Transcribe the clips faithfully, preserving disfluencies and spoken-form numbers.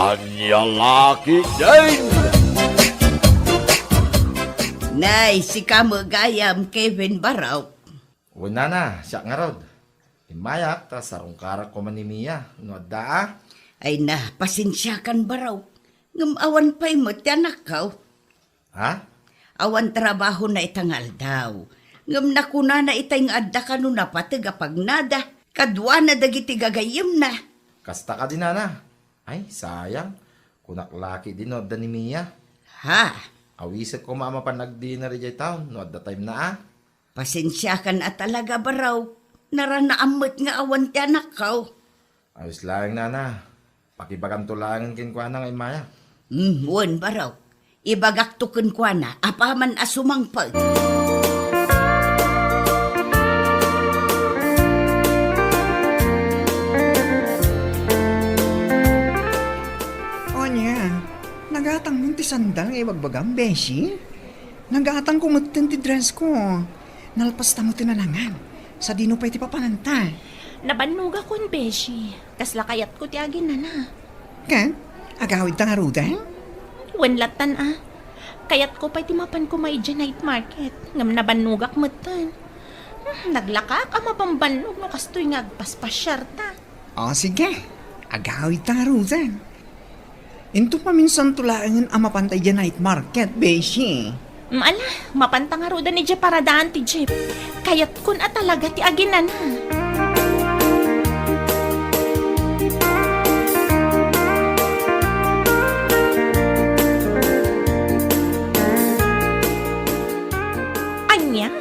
Ania la ketdin? Nay, sika met gayam, Kevin Barok. Wen, nana, siak ngarud. Immayak ta sarungkarak koma ni Mia no adda a. Ay na, pasensiakan, Barok. Ngem awan pay met ti anakko. Ha? Awan trabahona ita nga aldaw. Ngem nakunana itay nga adda kano napateg a pagnada kaduana dagiti gagayyemna. Kasta kadi, nana? Ay, sayang. Kunak la ketdi no adda ni Mia. Ha? Awisek koma a mapan agdinner idiay town no adda time na a. Pasensiakan a talaga, Barok. Naranaam met nga awan ti anakko. Ayos laeng, nana. Pakibaganto laengen kenkuana nga immayak. Hmm, wen, Barok. Ibagakto kenkuana apaman a sumangpet. Ania, nagatangmon ti sandal nga ibagbagam, Beshi? Nagatangko metten ti dress ko. Nalpasta metten a nangan. Sadino pay ti papananta? Nabannogakon, Beshi. Kasla kayatko ti aginana. Ket, agawidta ngaruden? Wen lattan a. Kayatko pay ti mapan koma idiay night market. Ngem nabannogak metten. Hmm, naglakaak a mabambannog no kastoy nga agpaspasiarta. O, sige. Agawidta ngaruden. Inton maminsanto laengen a mapanta idiay night market, Beshi. Mm, ala, mapanta ngaruden idiay paradaan ti jeep. Kayatkon a talaga ti aginana. Ania?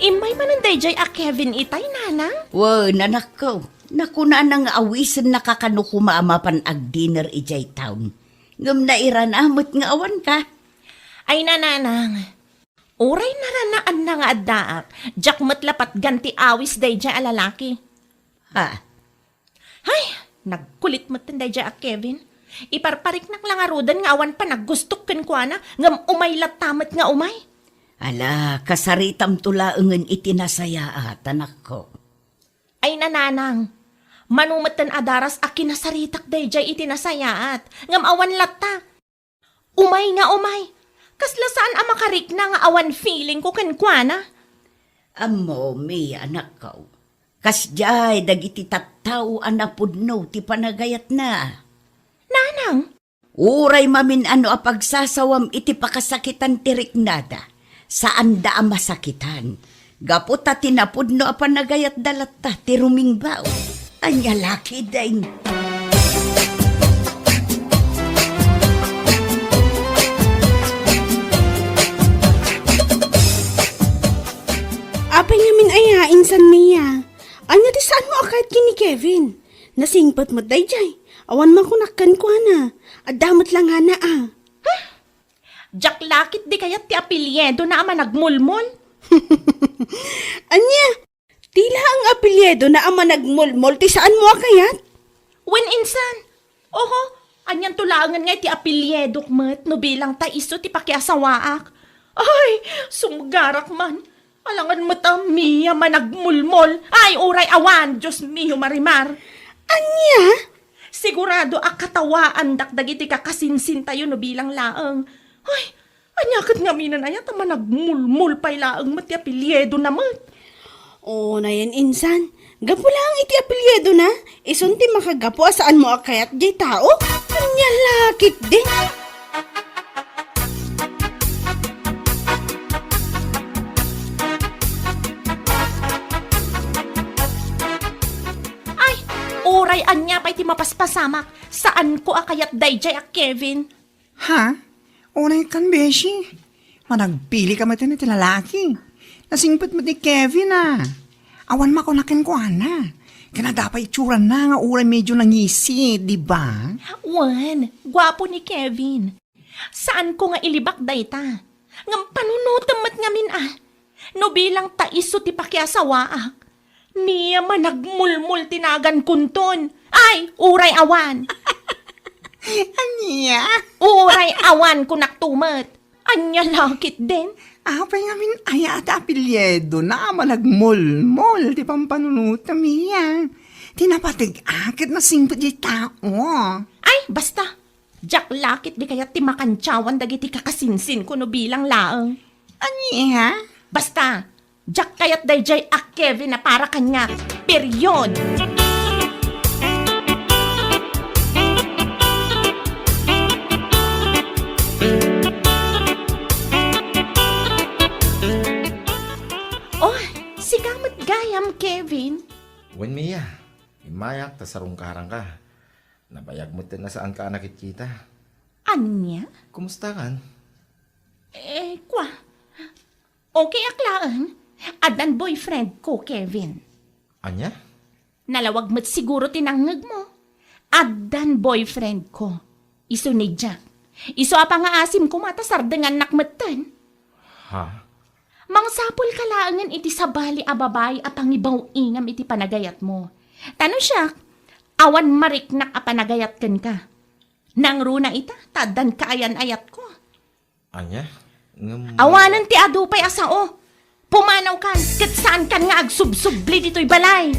Immay manen daydiay a Kevin itay, nanang? Wen, anakko. Nakunana nga awisennaka kano koma a mapan agdinner idiay town. Ngem nairana met nga awanka. Ay, nanang, uray naranaanna nga addaak, diak met la patgan ti awis daydiay a lalaki. Ha? Hay, nagkulit metten daydiay a Kevin. Iparpariknak la ngaruden nga awan panagustok kenkuana, ngem umay latta met nga umay. Ala, kasaritamto laengen iti nasayaat, anakko. Ay, nanang, mano metten a daras a kinasaritak daydiay iti nasayaat, ngem awan latta. Umay nga umay. Kasla saan a makarikna nga awan feeling ko kenkuana. Ammo, Mia, anakko, kasdiay dagiti tattao a napudno ti panagayatna. Nanang? Uray mamin-ano a pagsasawam iti pakasakitan ti riknada, saanda a masakitan. Gapu ta ti napudno a panagayatda latta ti rumingbaw. Ania la ketdin? Apay ngamin aya, insan Mia? Ania ti saanmo a kayat ken ni Kevin? Nasingpet met daydiay. Awan makunak kenkuana. Adda met la ngana a. Diak la ketdi kayat ti apelyedona a Managmulmol. Ania? Ti laeng apelyedona a Managmulmol ti saanmo a kayat? Wen, insan. Oho, anianto laengen nga iti apelyedok met no bilang ta isu ti pakiasawaak? Ay, sumgarak man. Alangan met a Mia Managmulmol. Ay, uray awan, Dios mio, Marimar. Ania? Sigurado a katawaandak dagiti kakasinsintayo no bilang laeng. Ay, ania ket ngamin aya ta Managmulmol pay laeng met ti apelyedona met? Unayen, insan, gapu laeng iti apelyedona, isun ti makagapu a saanmo a kayat diay tao? Ania la ketdin? Ay, uray ania pay ti mapaspasamak, saanko a kayat daydiay a Kevin. Ha? Unaykan, beshi. Managpilika met iti lalaki. Nasingpet met ni Kevin a. Awan makunak kenkuana. Ken adda pay itsuranna nga uray medio nangisit, di ba? Wen, guapo ni Kevin. Saanko nga ilibak dayta. Ngem panunotem met ngamin a. No bilang ta isu ti pakiasawaak, Mia Managmulmol ti nagankonton. Ay, uray awan. Ania? Uray awan, kunak tumet. Ania la ketdin? Apay ngamin aya ti apelyedona a Managmulmol ti pampanunotem, Mia? Ti napateg-ak ket nasingpet diay tao. Ay, basta. Diak la ketdi kayat ti makantiawan dagiti kakasinsinko no bilang laeng. Ania? Basta, diak kayat daydiay a Kevin a para kaniak. Period! Oh, sika met gayam, Kevin. Wen, Mia, immayak ta sarungkarangka. Nabayag met a saanka a nakitkita. Ania? Kumustakan? Eh, kwa. Okay ak laeng. Addan boyfriendko, Kevin. Ania? Nalawag met siguro ti nangngegmo. Addan boyfriendko. Isu ni Jack. Isu a pangaasim koma ta sardengannak metten. Ha? Mangsapulka laengen iti sabali a babai a pangibaw-ingam iti panagayatmo. Ta no siak, awan mariknak a panagayat kenka. Nangruna ita, ta addan kaayan-ayatko. Ania? Ngem awanen ti adu pay a sao. Pumanawkan, ket saankan nga agsubsubli ditoy balay.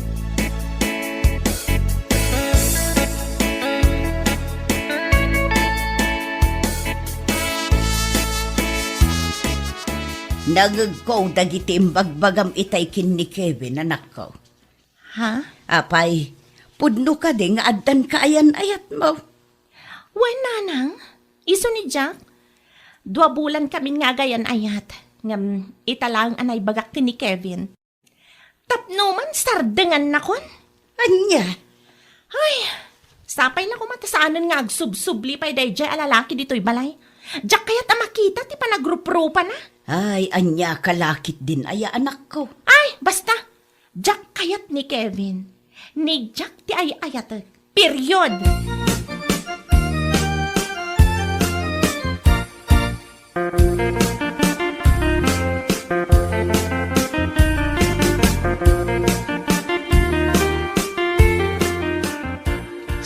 Nangngegko dagiti imbagbagam itay ken ni Kevin, anakko. Ha? Apay, pudno kadi nga addan kaayan-ayatmo? Wen, nanang, isu ni Jack. Dua bulan kamin nga agayan-ayat, ngem ita laeng a naibagak ken ni Kevin. Tapno man sardengannakon. Ania? Ay, sapay la koma ta saanen nga agsubsubli pay daydiay a lalaki ditoy balay. Diak kayat a makita ti panagruprupana. Ay, ania ka la ketdin aya, anakko? Ay, basta. Diak kayat ni Kevin. Ni Jack ti ay-ayatek. Period!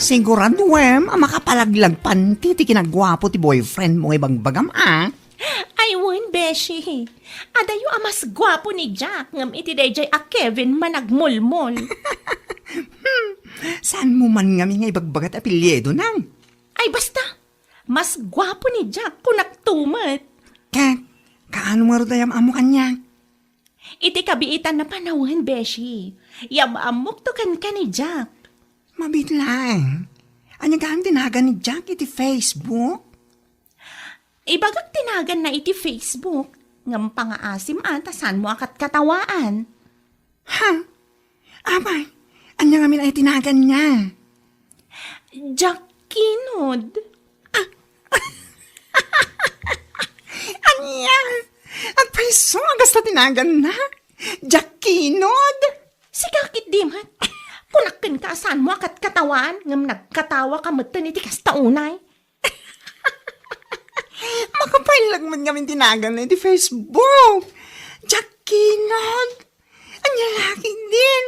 Siguraduem a makapalaglag panti ti kinaguapo ti boyfriend mo nga ibagbagam, a? Ay, wen, beshi. Adayo a mas guapo ni Jack ngem iti daydiay a Kevin managmulmol. Hmm, saan mo man ngamin nga ibagbaga ti apelyido na? Ay, basta. Mas guapo ni Jack, kunak to met. Ket, kaano ngarud a yam-ammo kaniak? Iti kabiitan a panawen, beshi. Yam-ammok to kenka ni Jack. Mabiit laeng. Ania gayam ti nagan ni Jack iti Facebook? Ibagak ti naganna iti Facebook, ngem pangaasim a ta saanmo a katkatawaan. Ha? Apay, ania ngamin a itinagan niya? Jack Kinod. Ah. Ania? Apay, isu a kasta tinaganna? Jack Kinod? Sika ketdi met. Kunak kenka a saanmo a katkatawaan, ngem nagkatawa ka metten iti kasta unay. Makapallag met ngamin tinaganna iti Facebook. Jack Kinod. Ania la ketdin?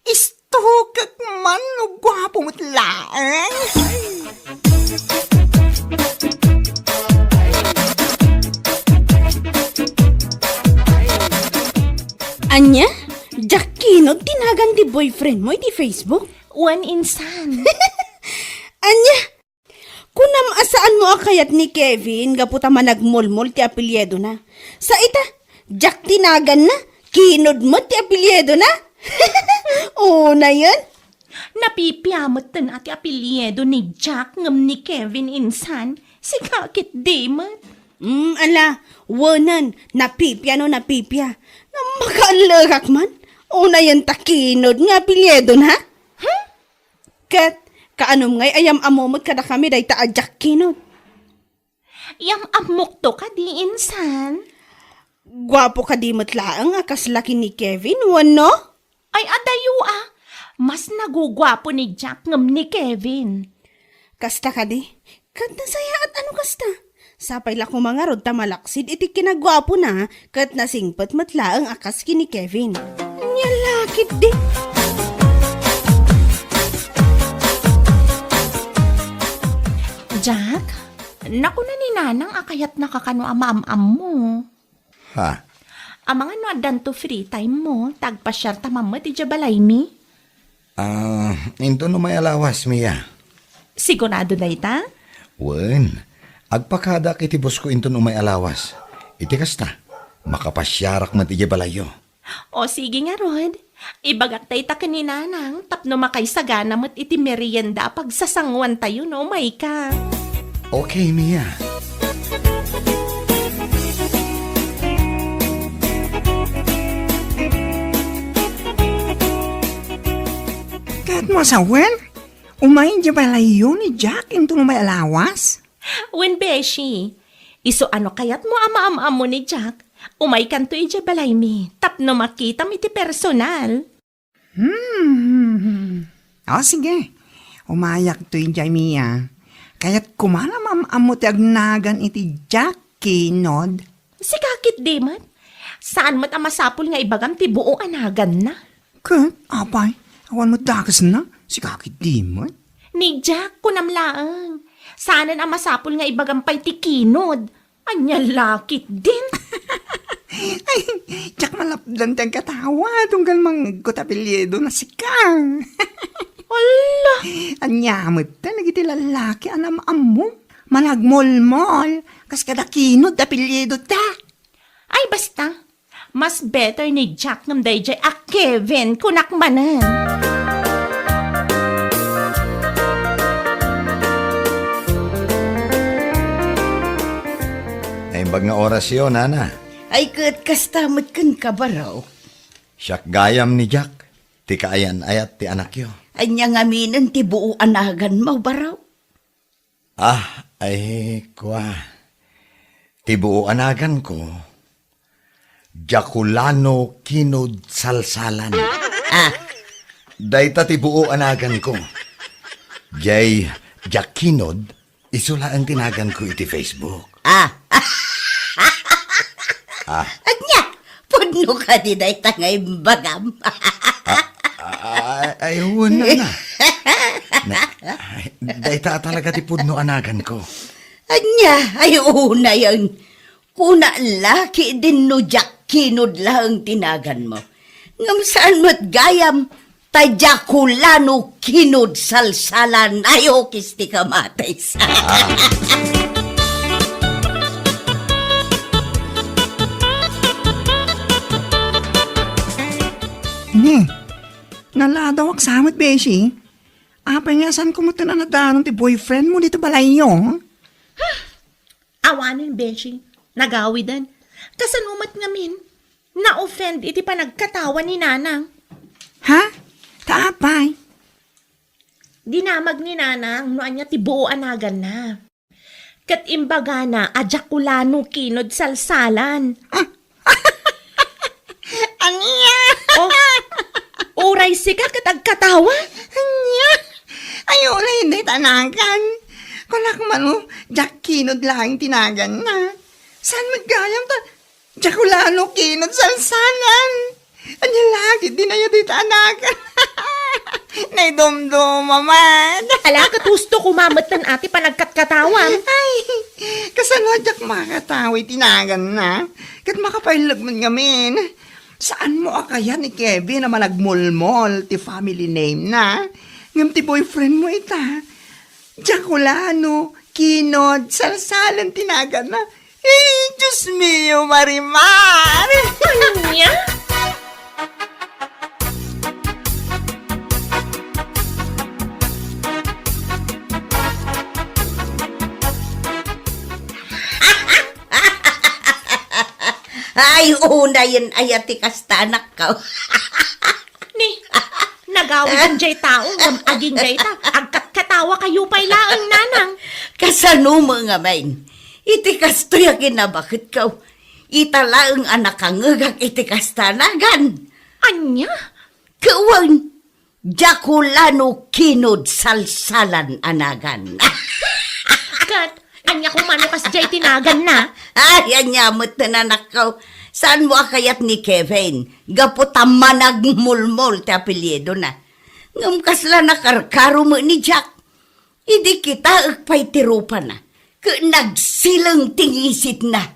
Istukek man no guapo met laeng. Ania? Jack Kinod ti nagan ti boyfriend mo iti Facebook? Wen, insan. Ania? Kunam a saanmo a kayat ni Kevin gapu ta managmulmol ti apelyidona. Sa ita, Jack ti naganna, Kinod met ti apelyidona. Unayen. Napipia metten a ti apelyido ni Jack ngem ni Kevin insan, sika ketdi met. Mm, ala, wenen, napipia no napipia. Makaallekak man. Unayen ta Kinod nga apelyidona. Hmm? Ket, kaanom ngay a yam-ammo met kadakami dayta a Jack Kinod? Yam-ammokto kadi, insan? Guapo kadi met laeng a kasla ken ni Kevin, wenno? Ay, adayo a. Mas naguguapo ni Jack ngem ni Kevin. Kasta kadi? Ket nasayaat a no kasta. Sapay la koma ngarud ta malaksid iti kinaguapona, ket nasingpet met laeng a kas ken ni Kevin. Nia la ketdi. Jack, nakuna ni Nanang a kayatnaka kano a maam-ammo. Ha? Amangan no addanto free time mo, ta agpasiarta man met idiay balaymi. Ah, intono may a lawas, Mia? Sigurado dayta? Wen, agpakadak iti busko inton umay a lawas. Iti kasta, makapasiarak met idiay balayyo. O, sige ngarud. Ibagak dayta ken ni Nanang tapno makaisagana met iti merienda a pagsasanguantayo no umayka. Okay, Mia. Ket mo sawen, umay idiay balayyo ni Jack inton umay a lawas? Wen, beshi. Isu a no kayatmo a maam-ammo ni Jack, umaykanto idiay balaymi tapno makitam iti personal. Hmm. O, sige. Umayakto idiay, Mia. Kayatko man a maam-ammo ti agnagan iti Jack Kinod. Sika ketdi met. Saan met a masapul nga ibagam ti buo a naganna. Ket, apay, awan met dakesna. Sika ketdi met. Ni Jack, kunam laeng. Saanen a masapul nga ibagam pay ti Kinod. Ania la ketdin? Ay, diak malapdan ti agkatawa, tunggal mangngegko ti apelyido na sika. Ala! Ania met ta dagiti lallaki a naam-ammom? Managmolmol, kas kada Kinod ti apelyido ta. Ay, basta. Mas better ni Jack ngem daydiay a Kevin, kunak manen. Naimbag nga orasyo, Nana. Ay, ket kasta met kenka, Barok. Siak gayam ni Jack, ti kaayan-ayat ti anakyo. Ania ngaminen ti buo a naganmo, Barok? Ah, ay, kua. Ti buo a naganko, Jakulano Kinod Salsalan. Ah. Dayta ti buo a naganko. Jay Jack Kinod, isu laeng ti naganko iti Facebook. Ah. Ah. Ania? Pudno kadi dayta nga imbagam? Ah, ah, ay, wen, Nana. Na, ay, dayta talaga ti pudno a naganko. Ania? Ay, unayen. Kuna la ketdin no Jack Kinod laeng ti naganmo. Ngem saan met gayam, ta Jakulano Kinod Salsalan, ay, okis ti kamatis. Ni, naladawak sa met, beshi. Apay nga saanko met a nadanon ti boyfriend mo dita balayyo? Awanen, beshi. Nagawiden. Kasano met ngamin? Na-offend iti panagkatawa ni Nanang. Ha? Ta apay? Dinamag ni Nanang no ania ti buo a naganna. Ket imbagana a Jakulano Kinod Salsalan. Ah. Ania? Oh, uray sika ket agkatawa? Ania? Ay, uray dayta nagan. Kunak mano, Jack Kinod laeng ti naganna. Saan met gayam ta Jakulano Kinod Salsalan. Ania la ketdin aya dayta a nagan? Naidumduma man. Ala, ket husto koma met ti panagkatkatawam. Ay, kasano a diak makatawa iti naganna? Ket makapailleg met ngamin. Saanmo a kayat ni Kevin a managmolmol ti family name na? Ngem ti boyfriend mo ita, Jakulano Kinod Salsalan ti naganna. Eh, Diyos mio, Marimar! Ania? Ay, unayen aya ti kasta, anakko. Ni, nagawid jay tao, ngem agingga ita, agkatkatawa kayo pay laeng, Nanang. Kasano met ngamin? Iti kastoy a kinabaketko, ita laeng a nakangngegak iti kasta a nagan. Ania? Ket wen, Jakulano Kinod Salsalan a nagan. Ket, ania koma no kasdiay ti naganna? Ay, ania met, anakko. Saanmo a kayat ni Kevin, gapu ta managmolmol ti apelyidona. Ngem kasla nakarkaro met ni Jack. Idi kitaek pay ti rupana, ket nagsileng ti ngisitna.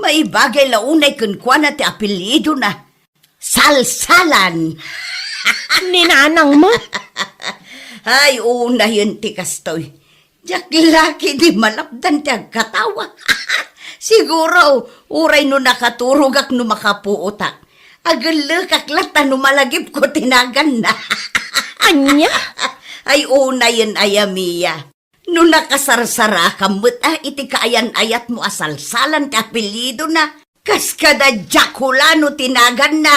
Maibagay la unay kenkuana ti apelyidona. Salsalan. Ni Nanang met? Ay, unayen ti kastoy. Diak la ketdi malapdan ti agkatawak. Siguro, uray no nakaturogak no makapuotak, agellekak latta no malagipko ti naganna. Ania? Ay, unayen aya, Mia. No nakasarsarakam met a iti kaayan-ayatmo a salsalan ti apelyidona, kas kada Jakulano ti naganna.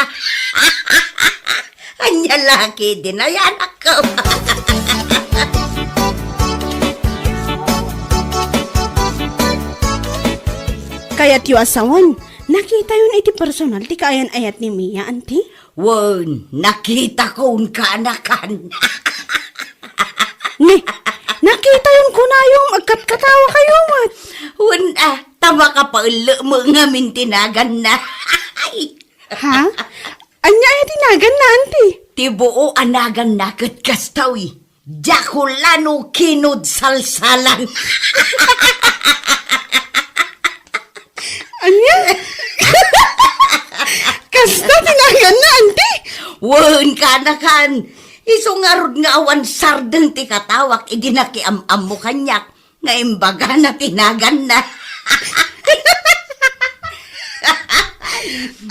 Ania la ketdi, anakko. Kayatyo a sawen, nakitayon iti personal ti kaayan-ayat ni Mia, anti? Wen, nakitakon kanakan. Ne, nakitayon kunayom, agkatkatawakayo met. Wen, a, ta makapaellek met ngamin ti naganna. Ha? Ania aya ti naganna, anti? Ti buo a naganna ket kasta, wi. Jakulano kinod salsalan. Ania? Kasta ti naganna, anti? Wen, kanakan. Isu ngarud nga awan sardeng ti katawak idi nakiam-ammo kaniak nga imbagana ti naganna.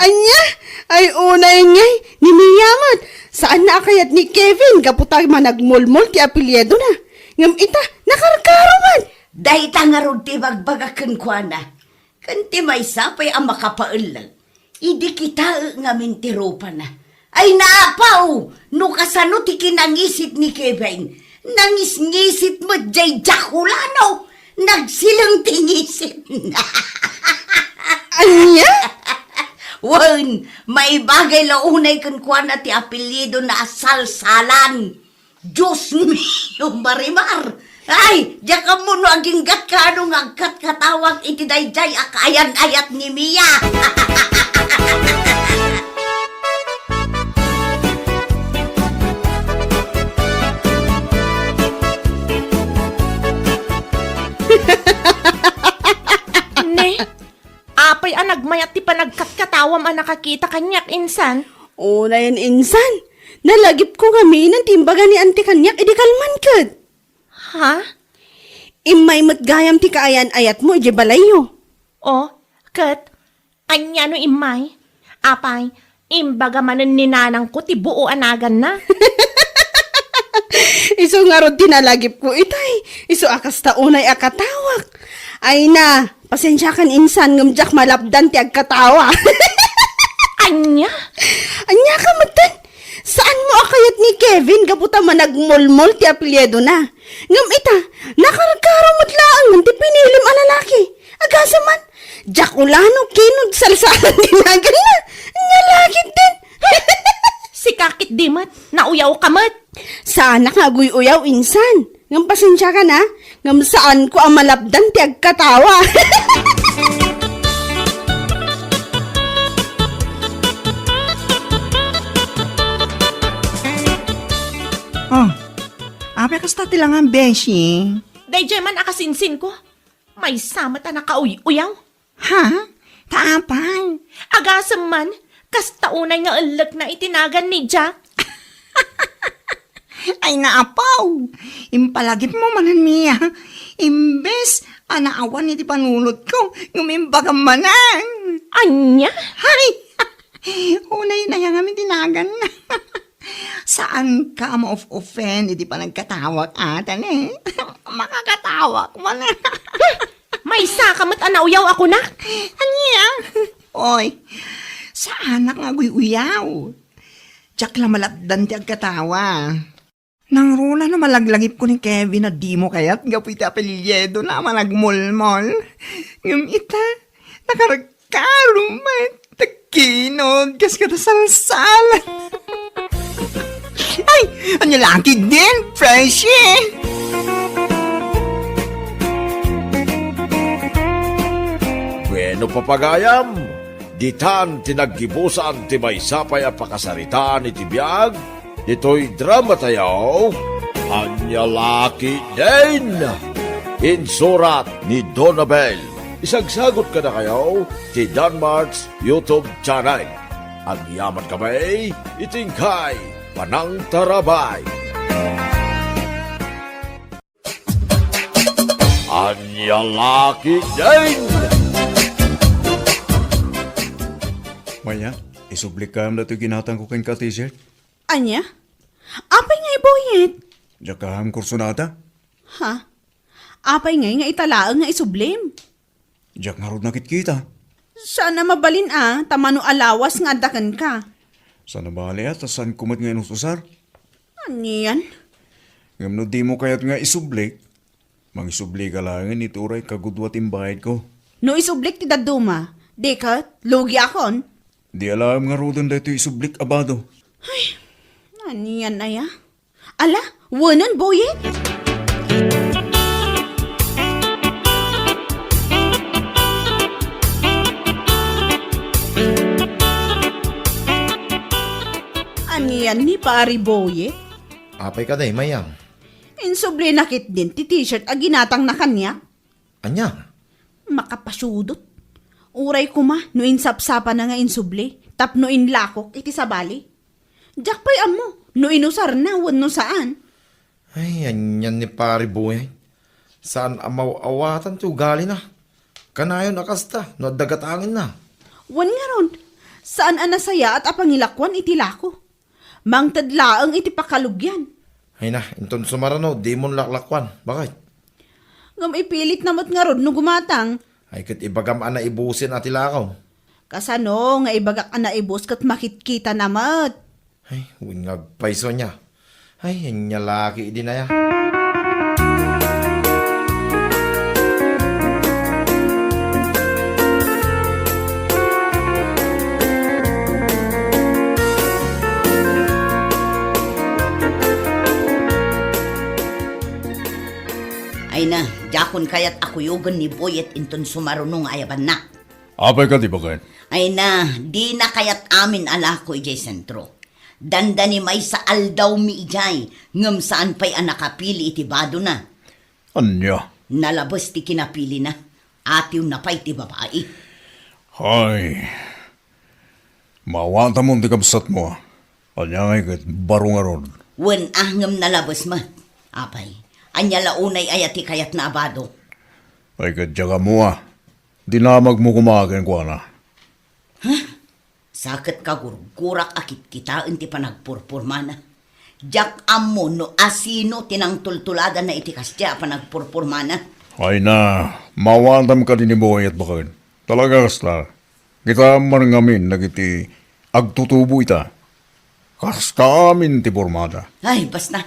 Ania? Ay, unay ngay, ni Mia met. Saanna a kayat ni Kevin gapu ta managmulmol ti apelyidona. Ngem ita, nakarkaro met. Dayta ngarud ti ibagbagak kenkuana. Ken ti maysa pay a makapaellek, idi kitaek ngamin ti rupana. Ay, naapaw! No kasano ti kinangisit ni Kevin, nangisngisit met jay Jakulano. Nagsileng ti ngisit. Ania? Wen, maibagay la unay kenkuana ti apelyidona a Salsalan. Dios mio, Marimar! Ay, diak ammo no aginggatka no nga agkatkatawak iti daydiay a kaayan-ayat ni Mia. Ne, apay a nagmayat ti panagkatkatawam a nakakita kaniak, insan? Unayen, insan. Nalagipko ngamin ti imbaga ni Auntie kaniak idi kalman ket. Ha? Immay met gayam ti kaayan-ayatmo idiay balayyo. O, ket ania no immay? Apay, imbaga manen ni nanangko ti buo a naganna. Isu ngarud ti nalagipko itay. Isu a kasta unay a katawak. Ay na, pasensiakan insan ngem diak malapdan ti agkatawa. Ania? Ania ka metten? Saanmo a kayat ni Kevin gapu ta managmulmol ti apelyidona? Ngem ita, nakarkaro met laeng ti pinilim a lalaki. Agasem man, Jakulano kinod Salsalan ti naganna. Ania la ketdin? Sika ketdi met, nauyaw ka met. Saanak nga aguy-uyaw, insan. Ngem pasensiakan, a. Ngem saanko a malapdan ti agkatawa. Oh, apay kasta ti langan, beshi? Daydiay man a kasinsinko. Maysa met a nakauy-uyaw. Ha? Ta apay? Agasem man, kasta unay nga ellekna iti nagan ni Jack. Ay, naapaw! Impalagipmo manen, Mia. Imbes a naawan iti panunotko, ngem imbagam manen. Ania? Hay! Unay na ya ngamin ti nagan. Saanka a ma-off-offend iti panagkatawak, atan, eh. Makakatawak man. Maysa ka met a nauyaw a kunak. Ania? Oy, saanak nga aguy-uyaw. Diak la malapdan ti agkatawa. Nangruna no malaglagipko ni Kevin a dimo kayat gapu iti apelyidona a managmulmol. Ngem ita, nakarkaro met. Kinod, kas kada Salsalan. Ay, ania la ketdin, Freshy? Bueno, papagayam, ditan ti naggibusan ti maysa pay a pakasaritaan iti biag. Ditoy drama tayo, Ania la ketdin? Insurat ni Donabel. Isagsagot kadakayo ti Danmart's YouTube channel. Agyaman kami iti inkay panangtarabay. Ania la ketdin? Maya, isublik kam datoy ginatangko kenka, T-shirt. Ania? Apay nga ibuyit? Diak kam kursunada. Ha? Apay ngay nga ita laeng nga isublim? Diak ngarud nakitkita. Saan a mabalin a, ta mano a lawas nga adda kenka? Saan a bali a, ta saanko met nga inus-usar. Anian? Ngem no dimo kayat nga isublik, mangisubli ka laengen iti uray kagudua ti imbayadko. No isublik ti dadduma, di ket lugiakon? Di alaem ngaruden daytoy isublik a bado. Ay, anian aya? Ala, wenen, Boyet? Anian ni Pari Boyet? Apay kadi, Mayang? Insublina ketdin ti T-shirt a ginatangna kaniak. Ania? Makapasudot. Uray koma no insapsapana nga insubli tapno inlakok iti sabali. Diak pay ammo no inusarna wenno saan. Ay, anian ni Pari Boyet. Saan a maw-awatan ti ugalina. Kanayon a kasta no adda gatangenna. Wen ngarud, saan a nasayaat a pangilakuan iti lako. Mangted laeng iti pakalugian. Ay na, inton sumarano, dimon laklakuan. Bakit? Ngem ipilitna met ngarud no gumatang. Ay ket ibagam a naibusen a ti lakaw. Kasano nga ibagak a naibus ket makitkitana met? Ay, wen nga agpayso nia. Ay, ania la ketdin aya. Ay na, diakon kayat a kuyogen ni Boyet inton sumaruno nga ayabanna. Apay kadi, baket? Ay na, dina kayat amin a lako idiay sentro. Dandani maysa aldawmi idiay, ngem saan pay a nakapili iti badona. Ania? Nalabes ti kinapilina. Atiwna pay ti babai. Hay. Maawatamon ti kabsatmo. Ania ngay ket baro ngarud? Wen a, ngem nalabes met. Apay, ania la unay aya ti kayatna a bado? Ay ket diak ammo a. Dinamagmo koma kenkuana. Huh? Sa ket kagurgurak a kitkitaen ti panagpurpurmana. Diak ammo no asino ti nangtultuladanna iti kasdiay a panagpurpurmana. Ay na, maawatam kadi ni Boyet baket. Talaga kasta. Kitaem man ngamin dagiti agtutubo ita. Kasta amin ti purmada. Ay, basta.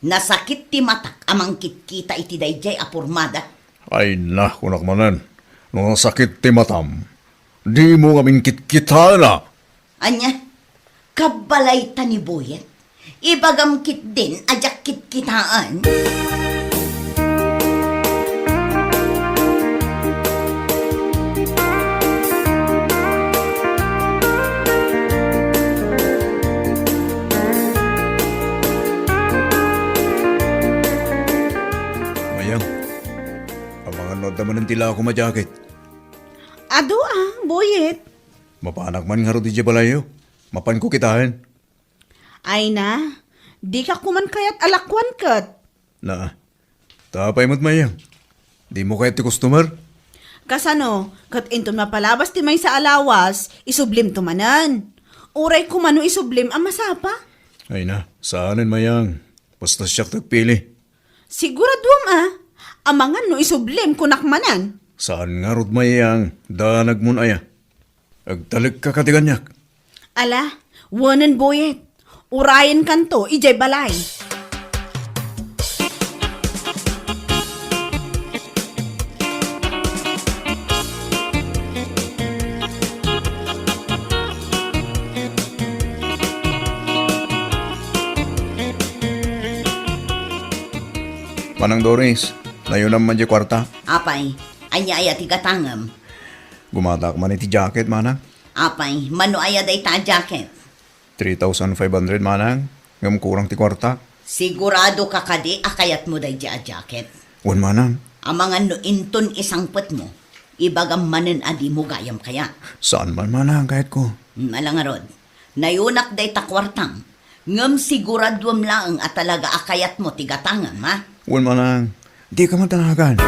Nasakit ti matak a mangkitkita iti daydiay a purmada. Ay na, kunak manen, no nasakit ti matam, dimo ngamin kitkitaenna. Ania? Kabbalayta ni Boyet? Ibagam ketdin a diak kitkitaen. Mayang, amangan no adda manen ti lakom a jacket. Adu a, Boyet. Mapanak man ngarud idiay balayyo. Mapanko kitaen. Ay na, dika koman kayat a lakuan ket. Na, ta apay met, Mayang? Dimo kayat ti customer? Kasano, ket inton mapalabas ti maysa a lawas, isublimto manen. Uray koma no isublim a masapa. Ay na, saanen, Mayang. Basta siak ti agpili. Siguraduam a, amangan no isublim kunak manen. Saan ngarud, Mayang, danagmon aya. Agtalekka kadi kaniak. Ala, wenen Boyet. Urayenkanto idiay balay. Manang Doris, nayonam man diay kuarta? Apay, ania aya ti gatangem? Gumatak man iti jacket, manang. Apay, mano aya dayta a jacket? Three thousand five hundred, manang. Ngem kurang ti kuarta. Sigurado ka kadi a kayatmo daydiay a jacket? Wen, manang. Amangan no inton isangpetmo, ibagam manen a dimo gayam kayat. Saan man, manang, kayatko. Hmm, ala ngarud. Nayonak dayta kuartam. Ngem siguraduem laeng a talaga a kayatmo ti gatangem, ha? Wen, manang. Dika man danagan.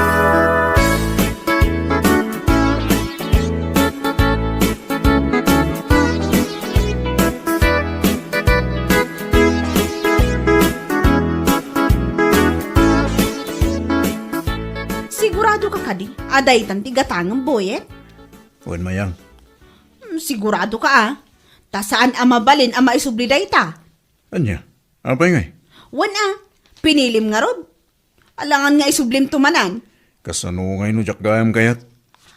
Sigurado ka kadi a daytan ti gatangem, Boyet? Wen, Mayang. Hmm, sigurado ka, a? Ta saan a mabalin a maisubli dayta. Ania? Apay ngay? Wen a, pinilim ngarud. Alangan nga isublim to manan. Kasano ngay no diak gayam kayat?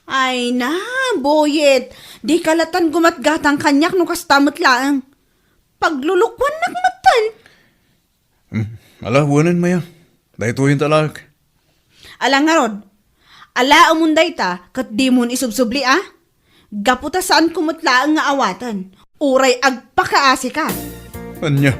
Ay na, Boyet. Di ka latan gumatgatang kaniak no kasta met laeng. Paglulukuannak metten. Hmm, ala, wenen, Maya. Daytoyen talaek. Ala ngarud, alaemon dayta ket dimon isubsubli, a? Gapu ta saanko met laeng nga awaten, uray agpakaasika. Ania?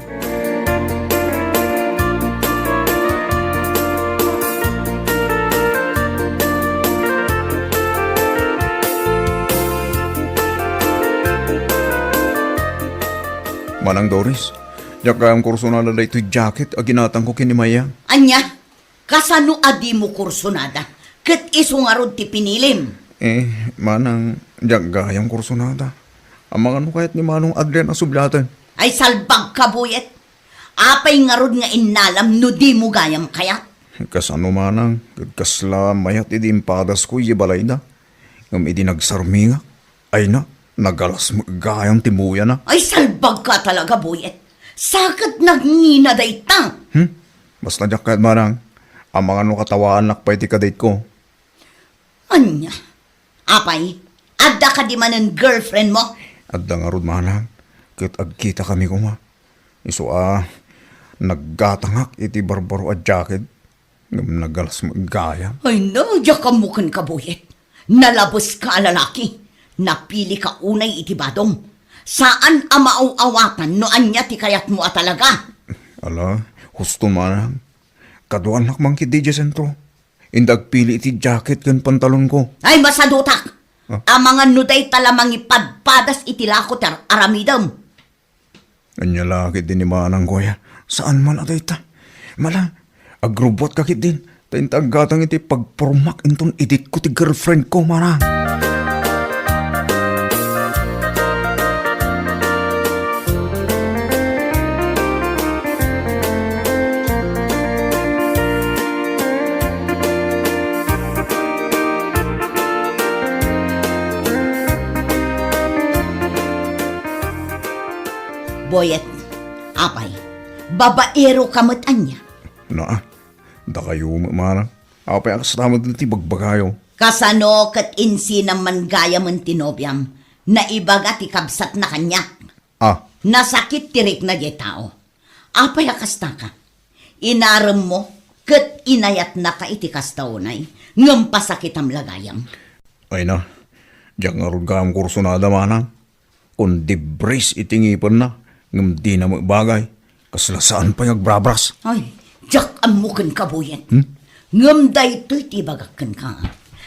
Manang Doris, diak gayam kursonada daytoy jacket a ginatangko ken ni Maya. Ania? Kasano a dimo kursonada ket isu ngarud ti pinilim? Eh, manang, diak gayam kursonada. Amangan no kayat ni Manong Adrian a subliaten? Ay, salbagka, Boyet. Apay ngarud nga innalam no dimo gayam kayat? Kasano, manang, ket kasla mayat idi impadasko idiay balayda. Ngem idi nagsarmingak, ay na, nagalas met gayam ti muyana. Ay, salbagka talaga, Boyet. Saket nagngina dayta. Hmm? Basta diak kayat, manang. Amangan no katawaannak pay ti kadate-ko. Ania? Apay, adda kadi manen girlfriend mo? Adda ngarud, manang. Ket agkitakami koma. Isu a, naggatangak iti barbaro a jacket. Ngem nagalas met gayam. Ay na, diak ammo kenka, Boyet. Nalabeska a lalaki. Napilika unay iti badom. Saan a maaw-awatan no ania ti kayatmo a talaga. Ala, husto, manang. Kaduanak man ketdi idiay sentro. Inda agpili iti jacket ken pantalonko. Ay, masadutak! Ah? Amangan no dayta la mangipadpadas iti lako ti ar-aramidem. Ania la ketdi ni manangko aya? Saan man a dayta? Mala, agrubbuatka ketdin, ta inta aggatang iti pagpormak inton iditko ti girlfriendko, manang. Boyet, apay, babaero ka met ania? Naa, dakayo met manang. Apay a kasta met ti bagbagayo? Kasano ket insinam man gayamen ti nobiam? Naibaga ti kabsatna kaniak. Ah. Nasakit ti rikna diay tao. Apay a kastaka? Inaremmo ket inayatnaka iti kasta unay, ngem pasakitam la gayam. Ay na, diak ngarud gayam kursonada, manang. Kundi brace iti ngipenna, ngem dina met bagay. Kasla saan pay nga agbras. Ay, diak ammo kenka, Boyet. Hmm? Ngem daytoy ti ibagak kenka.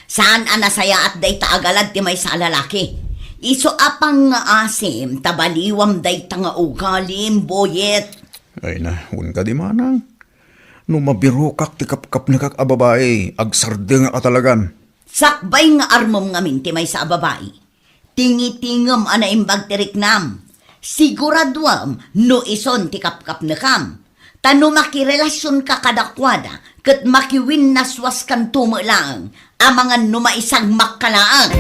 Saan a nasayaat dayta a galad ti maysa a lalaki. Isu a pangngaasim ta baliwam dayta nga ugalim, Boyet. Ay na, wen kadi manang. No mabirokak ti kapkapnekak a babai, agsardengak a talagan. Sakbay nga armem ngamin ti maysa a babai. Tingitingem a naimbag ti riknam. Siguraduem no ison ti kapkapnekam. Ta no makirelasionka kadakuada ket makiwinnaswaskanto met laeng, amangan no maisagmakka laeng.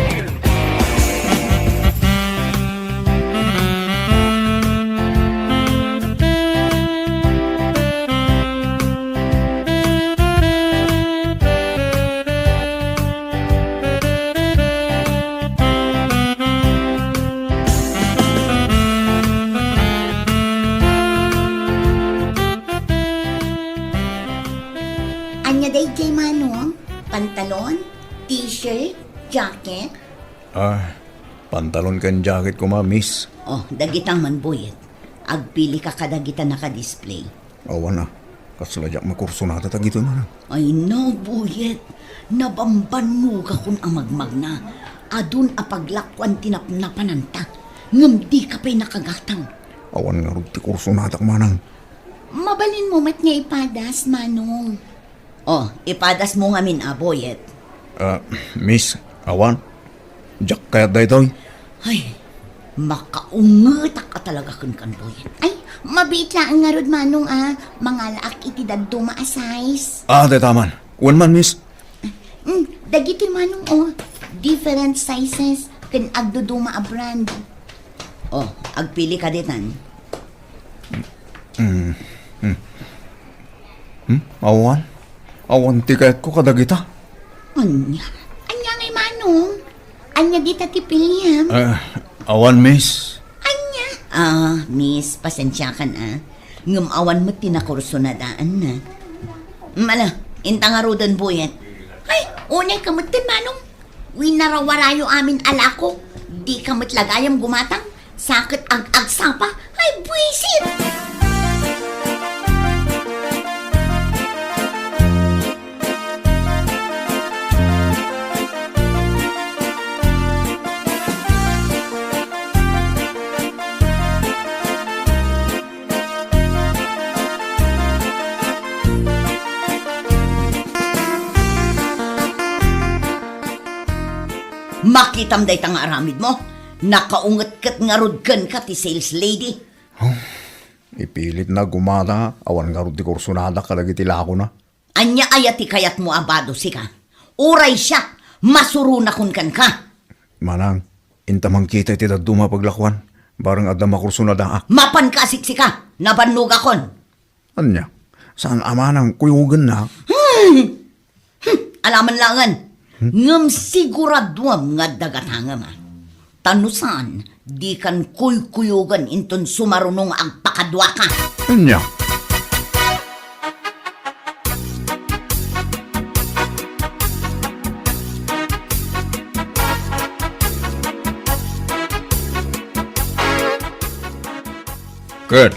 Ania daydiay, Manong? Pantalon? T-shirt? Jacket? Ah, pantalon ken jacket koma, miss. Oh, dagita man, Boyet. Agpilika kadagita naka-display. Awan a. Kasla diak makursonada dagitoy, manang. Ay na, Boyet. Nabambannogakon a magmagna. Adun a paglakuan ti napnapananta. Ngem dika pay nakagatang. Awan ngarud ti kursonadak, manang. Mabalinmo met nga ipadas, Manong. Oh, ipadasmo ngamin a, Boyet. Ah, miss, awan. Diak kayat daytoy. Ay, makaungetak a talaga kenkan, Boyet. Ay, mabiit laeng ngarud, Manong, a. Mangalaak iti dadduma a size. Ah, dayta man. Wen man, miss. Mm, Dagiti manong, oh, different sizes ken agduduma a brand. Oh, agpili ka ditan. Mm. Hmm? Hmm? Awan? Awan ti kayatko kadagita. Ania? Ania ngay manong? Ania dita ti piliam? Ah, awan, miss. Ania? Ah, miss, pasensiakan, ah. Ngem awan met ti nakursunadaanna. Mala, inta ngaruden, Boyet. Ay, unay ka met ten, manong. Winarawarayo amin a lako. Di ka met la gayam gumatang. Sa ket ag-agsapa. Ay, buisit! Makitam dayta nga aramidmo? Nakaunget ket ngarud kenka ti sales lady. Oh, ipilitna gumata, awan ngarud ti kursunada kadagiti lakona. Ania aya ti kayatmo a bado, sika? Uray siak, masuronakon kenka. Manang, inta mankita iti dadduma a paglakuan, barang adda makursunadaak. Mapanka a siksika, nabannogakon. Ania? Saan a manang kuyogennak? Hmm. Hmm. Alaman laengen. Hmm? Ngem siguraduam nga adda gatangem, a. Ta no saan, dikan kuykuyogen inton sumaruno nga agpakaduaka. Ania? Ket,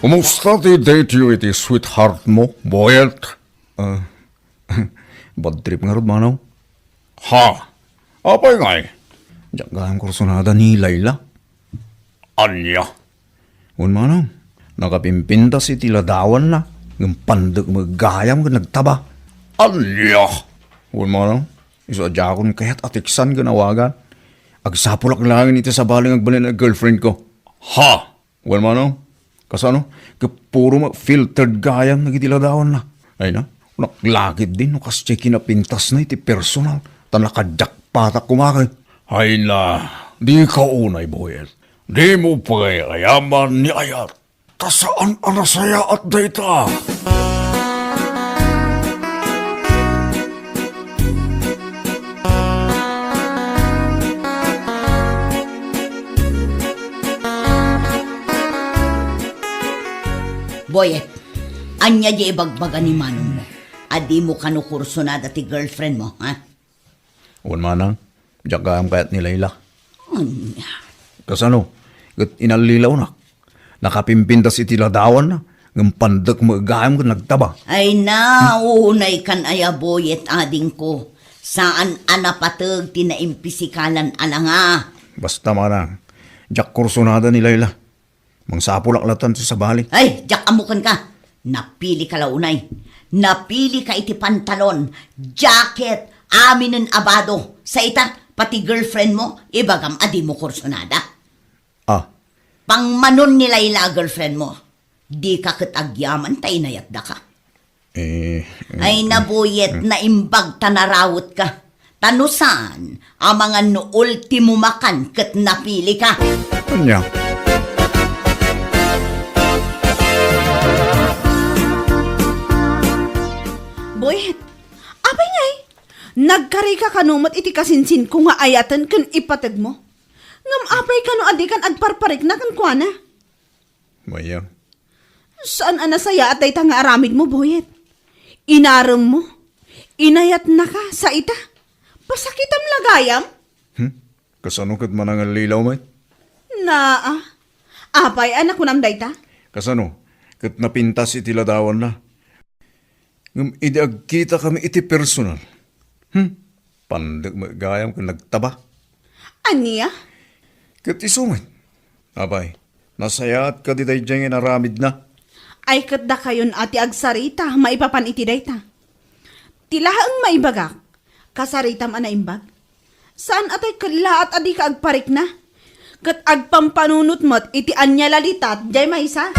kumusta ti date-yo iti sweetheart mo, Boyet? Ah, bad trip ngarud, manong. Ha? Apay ngay? Diak gayam kursunada ni Laila. Ania? Wen, manong, nakapimpintas iti ladawanna, ngem pandek met gayam ken nagtaba. Ania? Wen, manong, isu a diakon kayat a teksan ken awagan. Agsapulak laeng iti sabali nga agbalin a girlfriend ko. Ha? Wen, manong, kasano? Ket puro met filtered gayam dagiti ladawanna. Ay na, naklakit din no kasdiay kinapintasna iti personal, ta nakajakpatak koma ket. Ay na, dika unay, Boyet. Dimo pay ayaman ni ayat, ta saan a nasayaat dayta. Boyet, ania diay ibagbaga ni manongmo? A dimo kano kursunada ti girlfriend mo, ha? Wen, manang, diak gayam kayat ni Laila. Ania? Kasano? Ket inallilawnak. Nakapimpintas iti ladawanna, ngem pandek met gayam ket nagtaba. Ay na, unay kan aya, Boyet, adingko. Saan a napateg ti naimpisikalan a langa. Basta, manang, diak kursunada ni Laila. Mangsapulak latan ti sabali. Ay, diak ammo kenka. Napilika la unay. Napilika iti pantalon, jacket, aminen a bado. Sa ita, pati girlfriend mo, ibagam a dimo kursunada. Ah. Pangmanon ni Laila a girlfriend mo. Dika ket agyaman ta inayatdaka. Eh, eh, Ay, eh, Boyet, eh. Naimbag ta narawetka. Ta no saan, amangan no ultimo makan ket napilika. Ania? Boyet, apay ngay? Nagkarika kano met iti kasinsinko nga ayaten ken ipategmo? Ngem apay kano a dikan agparparikna kenkuana? Mayam. Saan a nasayaat dayta nga aramidmo, Boyet? Inaremmo? Inayatnaka, sa ita? Pasakitam la gayam? Hmm? Kasano ket manangallilaw met? Naa. Apay a nakunam dayta? Kasano? Ket napintas iti ladawanna. Ngem idi agkitakami iti personal, hmm, pandek met gayam ken nagtaba. Ania? Ket isu met. Apay, nasayaat kadi daydiay nga inaramidna? Ay, ket dakayon a ti agsarita maipapan iti dayta. Ti laeng maibagak, kasaritam a naimbag. Saan a tay kellaat a dika agparikna? Ket agpampanunot met iti ania lalitat diay maysa.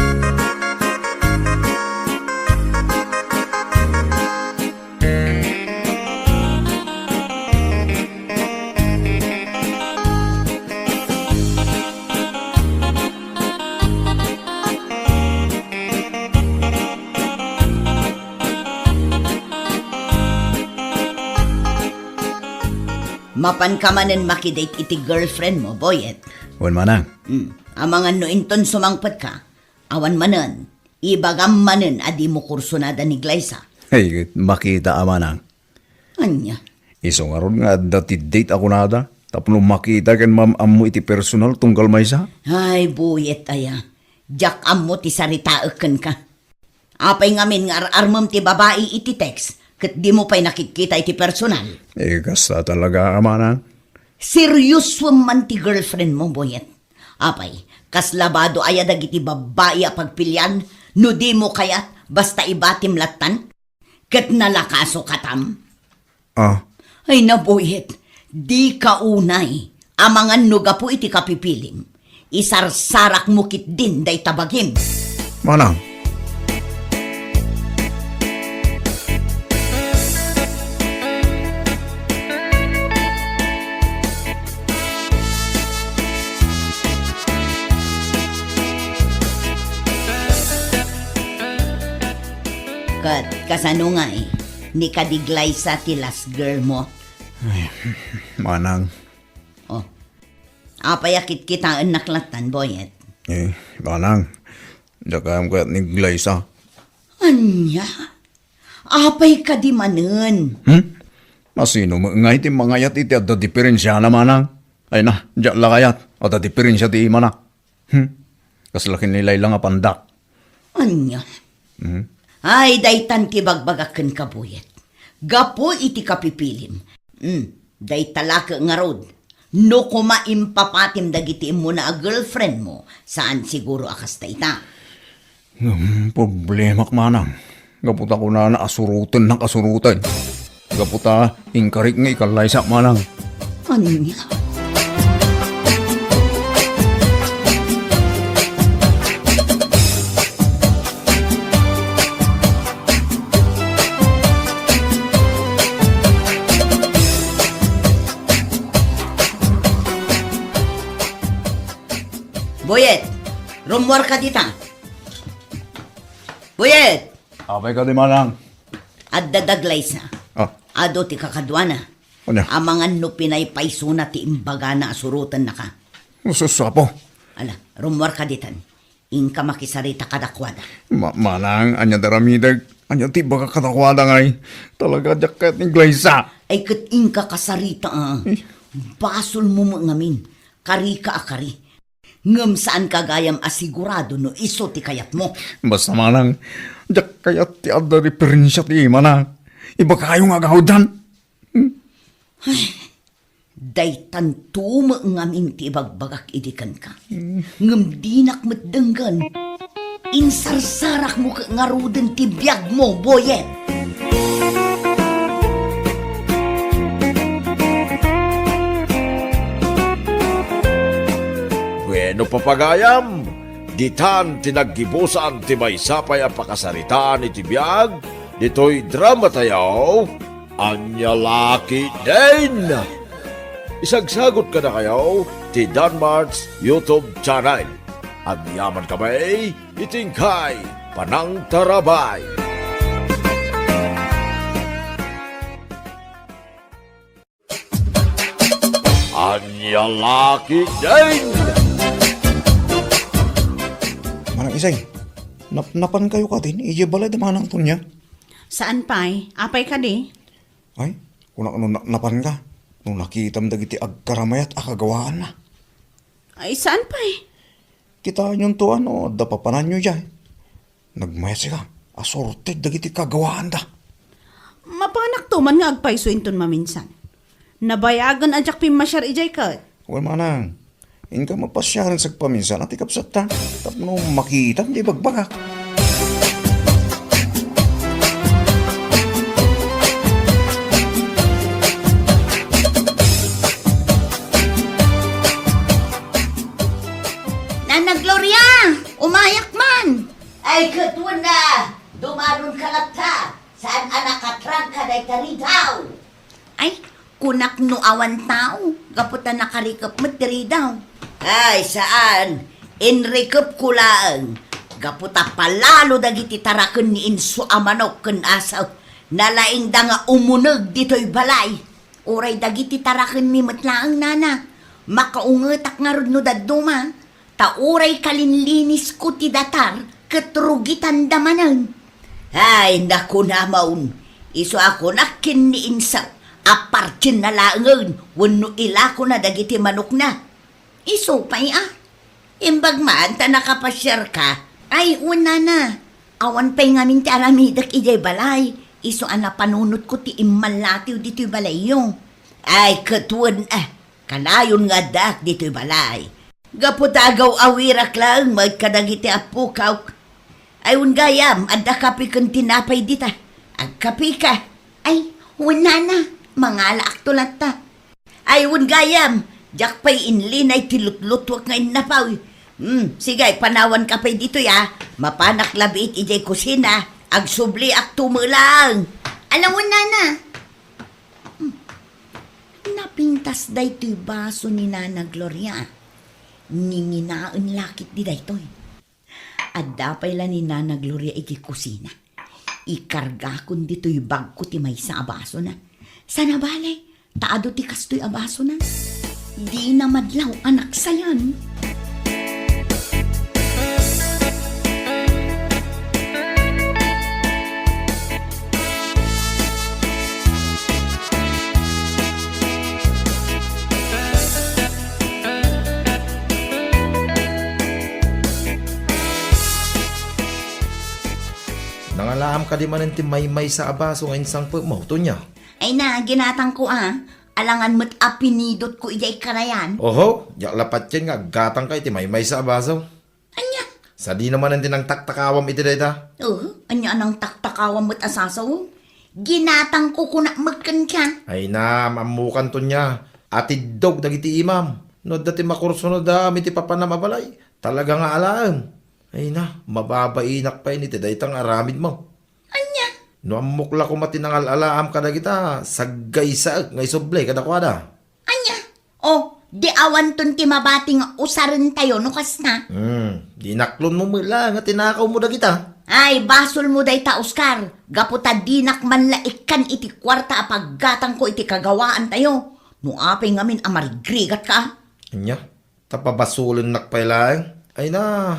Mapanka manen makidate iti girlfriend mo, Boyet. Wen, manang. Hmm. Amangan no inton sumangpetka, awan manen, ibagam manen a dimo kursunada ni Glyza. Ay, makita a manang. Ania? Isu ngarud nga adda ti date a kunada, tapno makita ken maam-ammo iti personal tunggal maysa. Ay, Boyet aya. Diak ammo ti saritaek kenka. Apay ngamin nga ar-armem ti babai iti text, ket dimo pay nakitkita iti personal? Eh, kasta talaga, manang. Seriosoem man ti girlfriend mo, Boyet. Apay, kasla bado aya dagiti babbai a pagpilian, no dimo kayat, basta ibatim lattan? Ket nalakaso katam? Ah. Ay, Boyet, dika unay. Amangan no gapu iti kapipilim, isarsarakmo ketdin dayta bagim. Manang. Ket kasano ngay, ni kadi Glyza ti last girl mo? Ay, manang. Oh. Apay a kitkitaennak lattan, Boyet? Eh, manang. Diak kayat ni Glyza. Ania? Apay kadi manen? Hmm? Asino met ngay ti mangayat iti adda diperensiana, manang? Ay na, diak la kayat. Adda diperensia ti imana. Hmm? Kasla ken ni Layla nga pandak. Ania? Hmm? Ay, daytan ti bagbagak kenka, Boyet. Gapu iti kapipilim. Hmm, dayta la ket ngarud. No koma impapatim dagiti immuna a girlfriend mo, saan siguro a kasta ita. Hmm, problemak manang. Gapu ta kunana a surotennak a suroten. Gapu ta inkarik nga ikallaysak manang. Ania? Boyet, rummuarka dita. Boyet! Apay kadi manang? Adda da Glyza. Ah. Adu ti kakaduana. Ania? Amangan no pinaypaysona ti imbagana a surotennaka. Sus, Apo. Ala, rummuarka ditan. Inka makisarita kadakuada. Ma-, manang, ania ti aramidek? Ania ti ibagak kadakuada ngay? Talaga, diak kayat ni Glyza. Ay, ket inka kasarita, a. Eh. Basolmo met ngamin. Karika a kari. Ngem saanka gayam a sigurado no isu ti kayatmo. Basta manang, diak kayat ti adda diperensia ti imana. Ibagayo nga agawdan. Hmm? Ay, daytanto met ngamin ti ibagbagak idi kenka. Hmm. Ngem dinak met denggen. Insarsarakmo ket ngaruden ti biagmo, Boyet. Bueno, papagayam, ditan ti naggibusan ti maysa pay a pakasaritaan iti biag ditoy drama tayo, Ania La Ketdin. Isagsagot kadakayo ti Danmart's YouTube channel. Agyaman kami iti inkay panangtarabay. Ania La Ketdin! Manang Isay, nap-, napankayo kadi idiay balay da Manang Tonia? Saan pay? Apay kadi? Ay, kunak no na-, napanka. No nakitam dagiti agkaramayat a kagawaanna. Ay, saan pay? Kitaenyon to, ano, adda papananyo diay. Nagmayat sika, asorted dagiti kagawaanda. Mapanakto man nga agpayso inton maminsan. Nabayagen a diak pimmasiar idiay ket. Wen manang, inka mapasiaren sagpaminsan a ti kabsatta, tapno makitam ti ibagbagak. Nana Gloria, umayak man! Ay, ket wen a, dumanon ka latta, saan a nakatrangka dayta ridaw? Ay, kunak no awan tao, gapu ta nakarikep met ti ridaw. Ay, saan. Inrikepko laeng, gapu ta palalo dagiti taraken ni inso a manok ken asaw, nalaingda nga umuneg ditoy balay. Uray dagiti tarakenmi met laeng, nana. Makaungetak ngarud no dadduma, ta uray kalinlinisko ti datar ket rugitanda manen. Ay, nakunamon, isu a kunak ken ni Insa a partienna laengen wenno ilakona dagiti manokna. Isu pay a, imbag man ta nakapasiarka. Ay, wen, nana. Awan pay ngamin ti aramidek idiay balay. Isu a napanunotko ti immallatiw ditoy balayyo. Ay, ket wen a, kanayon nga addaak ditoy balay. Gapu ta agaw-awirak laeng met kadagiti appokak. Ay, wen gayam, adda kape ken tinapay dita. Agkapeka. Ay, wen, nana, mangalaakto latta. Ay, wen gayam, diak pay inlinay ti lutlutuek nga innapaw. Hmm, sige, panawanka pay ditoy a. Mapanak labiit idiay kusina, agsubliakto met laeng. Ala wen, nana. Hmm. Napintas daytoy baso ni Nana Gloria. Nginginaen la ketdi daytoy. Adda pay la ni Nana Gloria iti kusina. Ikargakon ditoy bagko ti maysa a basona. Sana bale, ta adu ti kastoy a basona. Dina madlaw a naksayan. Nangalaam kadi manen ti maymaysa a baso nga insangpetmo, Tonia? Ay na, ginatangko a. Alangan met a pinidotko idiay karayan. Oho, diak la patien nga aggatangka iti maymaysa a baso. Ania? Sadino manen ti nangtaktakawam iti dayta? Oh, ania a nangtaktakawam met a sasaw? Ginatangko kunak met kenka. Ay na, ammokan, Tonia. Atiddog dagiti imam. No adda ti makursunodam iti papanam a balay, talaga nga alaem. Ay na, mababainak pay iti dayta nga aramidmo. Ania? No ammok la koma ti nangal-alaam kadagita, saggaysaek nga isubli kadakuada. Ania? O, di awanton ti mabati nga usarentayo no kasta? Hmm, di naklonmo met la nga tinakawmo dagita. Ay, basolmo dayta, Oscar. Gapu ta dinak man la ikkan iti kuarta a paggatangko iti kagawaantayo. No apay ngamin a marigrigatka? Ania? Ta pabasolennak pay laeng. Ay na,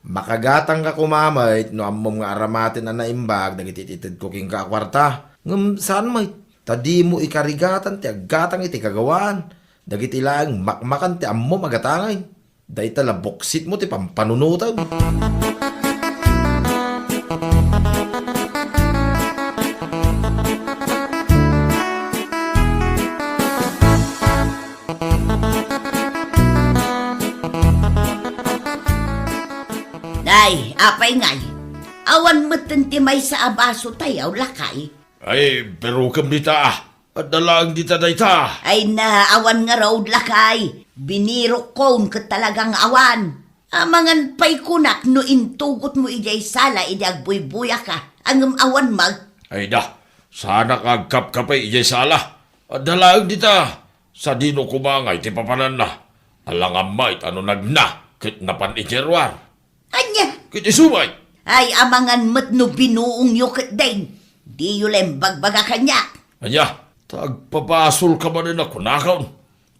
makagatangka koma met no ammom nga aramaten a naimbag dagiti itedko kenka a kuarta. Ngem saan met, ta dimo ikarigatan ti aggatang iti kagawaan. Dagiti laeng makmakan ti ammom a gatangen. Dayta la buksitmo ti pampanunotem. Ay, apay ngay? Awan metten ti maysa a basotayo, lakay? Ay, birokem dita. Adda laeng dita dayta. Ay na, awan ngarud, lakay. Binirokkon ket talaga nga awan. Amangan pay kunak no intugotmo idiay sala idi agbuybuyak a, ngem awan met. Ay da, saanak nga agkapkape idiay sala. Adda laeng dita. Sadino koma ngay ti papananna? Alangan met a no nagna ket napan iti ruar. Ania? Ket isu met. Ay, amangan met no binuongyo ketdin. Diyo la imbagbaga kaniak. Ania? Ta agpabasolka manen a kunakon.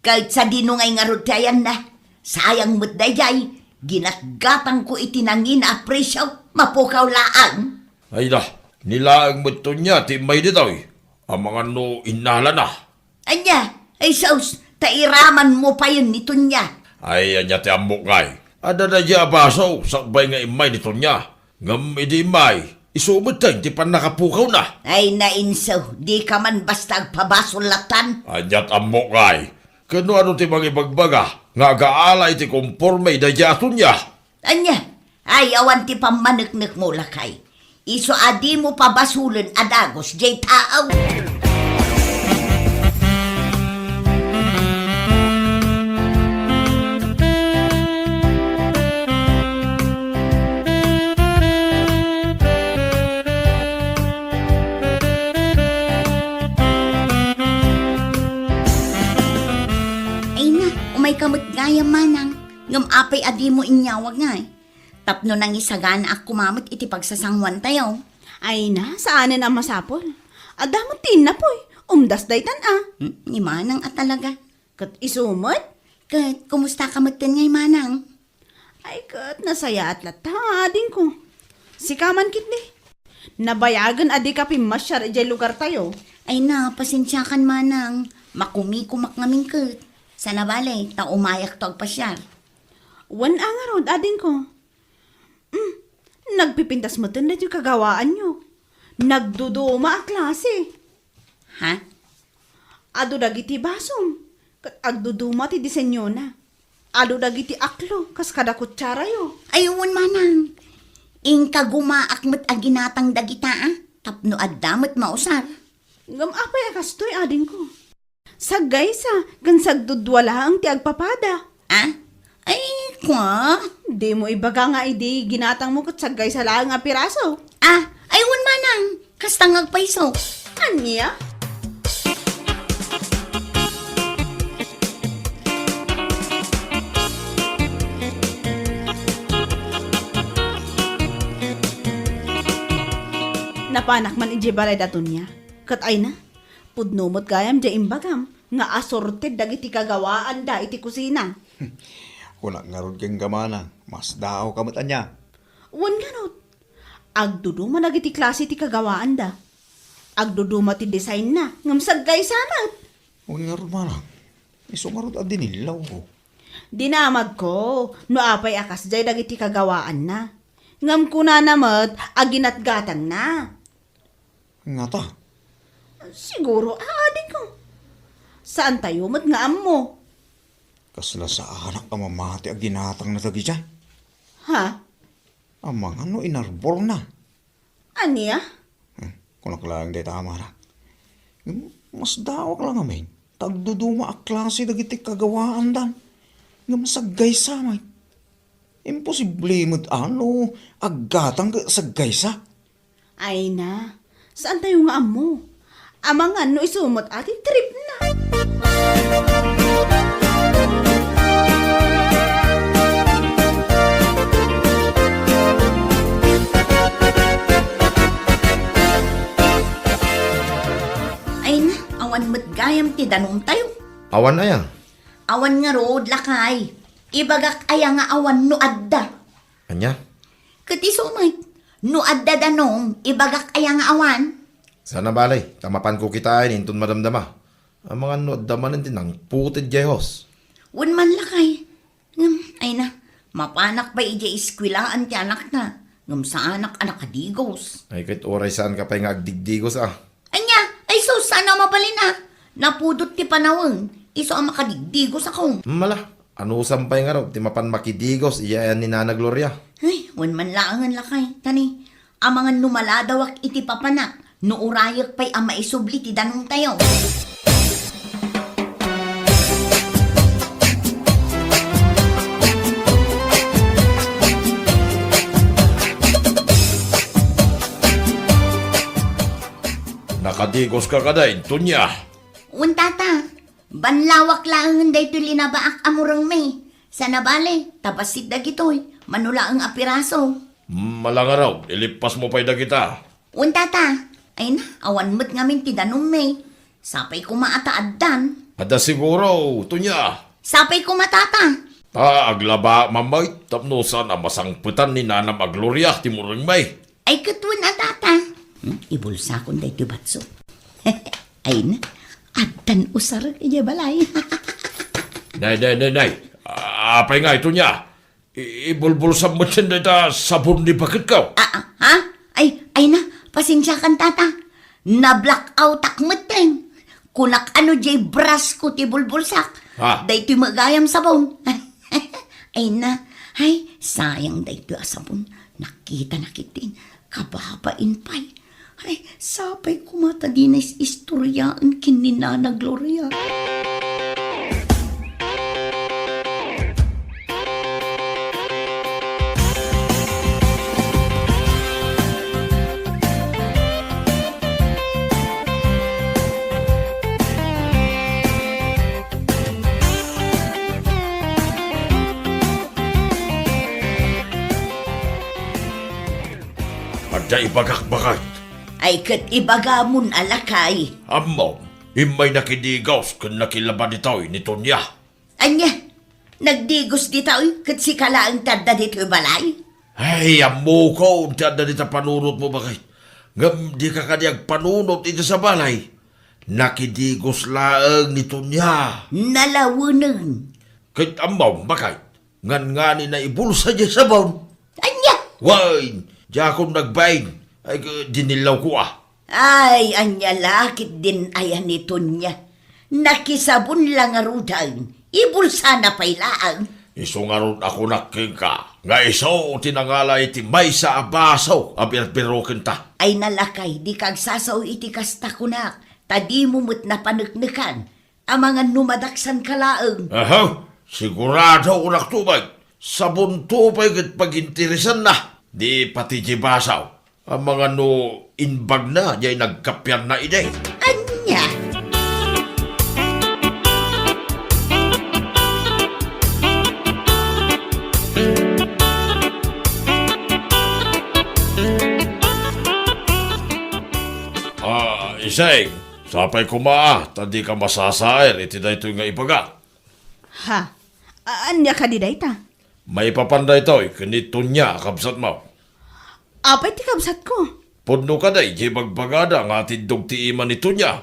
Ket sadino ngay ngarud ti ayanna? Sayang met daydiay, ginatgatangko iti nangina a presio, mapukaw laeng. Ay da, ni laeng met Tonia ti immay ditoy. Amangan no innalana. Ania? Ay sus, ta iramanmo payen ni Tonia. Ay, ania ti ammok ngay? Adda daydiay a baso, sakbay nga immay ni Tonia. Ngem idi immay, isu metten ti pannakapukawna. Ay, nainso, dika man basta agpabasol lattan. Aniat ammok ngay? Ket no adu ti mangibagbaga nga agaala iti komporme daydiay a Tonia? Ania? Ay, awan ti pammaneknekmo, lakay. Isu a dimo pabasolen a dagus diay taaw. Ay na, umayka met gayam, manang. Ngem apay a dimo inyawag ngay? Tapno nangisaganaak koma met iti pagsasanguantayo. Ay na, saanen a masapul. Adda met ti innapoy. Dasdaytan a. Hmm, ni Manang a talaga. Ket isu met? Ket, kumusta ka metten ngay, Manang? Ay, ket nasayaat latta, adingko. Sika man ketdi. Nabayagen a dika pimmasiar idiay lugartayo. Ay na, pasensiakan, Manang. Makumikumak ngamin ket. Sana bale, ta umayakto agpasiar. Wen a ngarud, adingko. Hmm, nagpipintas metten daytoy kagawaanyo. Nagduduma a klase. Ha? Adu dagiti basom, ket agduduma ti disenyona. Adu dagiti aklo, kas kada kutsarayo. Ay, wen, Manang. Inka gumaak met a ginatang dagita, a, tapno adda met mausar. Ngem apay a kastoy, adingko? Saggaysa, ken sagdudua laeng ti agpapada. A? Ay, kua? Dimo ibaga nga idi ginatangmo ket saggaysa laeng a piraso. A, ay, wen, Manang. Kasta nga agpayso. Ania? Napanak man idiay balay da Tonia. Ket ay na, pudno met gayam diay imbagam nga asorted dagiti kagawaanda iti kusina. Kunak ngarud kenka, Manang, masdaawka met ania. Wen ngarud, agduduma dagiti klase ti kagawaanda. Agduduma ti designna, ngem saggaysa met. Wen ngarud, Manang, isu ngarud a dinillawko. Dinamagko no apay a kasdiay dagiti kagawaanna. Ngem kunana met a ginatgatangna. Ngata? Siguro, adingko. Saantayo met nga ammo. Kasla saanak a mamati a ginatangna dagita. Ha? Amangan no inarborna. Ania? Hmm, kunak laeng dayta, Manang. Ngem masdaawak la ngamin, ta agduduma a klase dagiti kagawaandan. Ngem saggaysa met. Imposible met a no aggatang ket saggaysa. Ay na, saantayo nga ammo. Amangan no isu met a ti tripna. Ay na, awan met gayam ti danumtayo. Awan aya? Awan ngarud, lakay. Ibagak aya nga awan no adda? Ania? Ket isu met, no adda danum, ibagak aya nga awan? Sana bale, ta mapanko kitaen inton madamdama. Amangan no adda manen ti nangputed diay hose. Wen man, lakay. Ngem, ay na, mapanak pay idiay eskuelaan ti anakna. Ngem saanak a nakadigos. Ay, ket uray saanka pay nga agdigdigos, a. Ania? Ay sus, saan a mabalin a. Napudot ti panawen. Isu a makadigdigos ako. Mala, anusam pay ngarud ti mapan makidigos idiay ayan ni Nana Gloria? Ay, wen man laengen, lakay. Tani, amangan no maladawak iti papanak, no urayek pay a maisubli ti danumtayo. Nakadigoska kadi, Tonia? Wen, tata. Banlawak laengen daytoy linabaak a murengmi. Sana bale, ta bassit dagitoy, mano laeng a piraso. Mala ngarud, ilippasmo pay dagita. Wen, tata. Ay na, awan met ngamin ti danummi. Sapay koma a ta addan. Adda siguro, Tonia. Sapay koma, tata. Ta aglabaak man met tapno saan a masangpetan ni Nanam a Gloria ti murengmi. Ay, ket wen a, tata. Hmm, ibulsakon daytoy batso. Ay na, addan usarek idiay balay. Nay, nay, nay, nay. Apay ngay, Tonia? I-, ibulbulsam met dayta sabon ni baketko. Ah, ah, ha? Ay, ay na, pasensiakan, tata. Na-blackoutak metten. Kunak a no diay brasko ti bulbulsak. Ha? Daytoy met gayam sabon. Ay na, ay, sayang daytoy a sabon. Nakita na ketdin, kababain pay. Ay, sapay koma ta dina is-istoriaen ken ni Nana Gloria. Adda ibagak baket. Ay, ket ibagamon a, lakay. Ammom, Immay nakidigos ken nakilaba ditoy ni Tonia. Ania? Nagdigos ditoy ket sika laeng ti adda ditoy balay? Ay, ammokon ti adda dita panunotmo, baket. Ngem dika kadi agpanunot iti sa balay. Nakidigos laeng ni Tonia. Nalawenen. Ket ammom, baket. Ngan-ngani naibulsa diay sabon. Ania? Wen, diakon nagbain. Ay, dinillawko a. Ay, ania la ket din aya ni Tonia. Nakisabon la ngaruden. Ibulsana pay laeng. Isu ngarud a kunak kenka nga isu ti nangala iti maysa a baso a birbirokenta. Ay na lakay, dika agsasao iti kasta kunak, ta dimo met napaneknekan. Amangan no madaksanka laeng. Aha, sigurado kunak tubag. Sabonto pay ket paginteresanna. Di pati diay baso. Amangan no imbagna diay nagkapianna idi. Ania? Ah, Iseng, sapay koma a, ta dika masasaer iti daytoy nga ibaga. Ha? A-, ania kadi dayta? Maipapan daytoy ken ni Tonia a kabsatmo. Apay ti kabsatko? Pudno kadi diay bagbagada nga atiddog ti ima ni Tonia?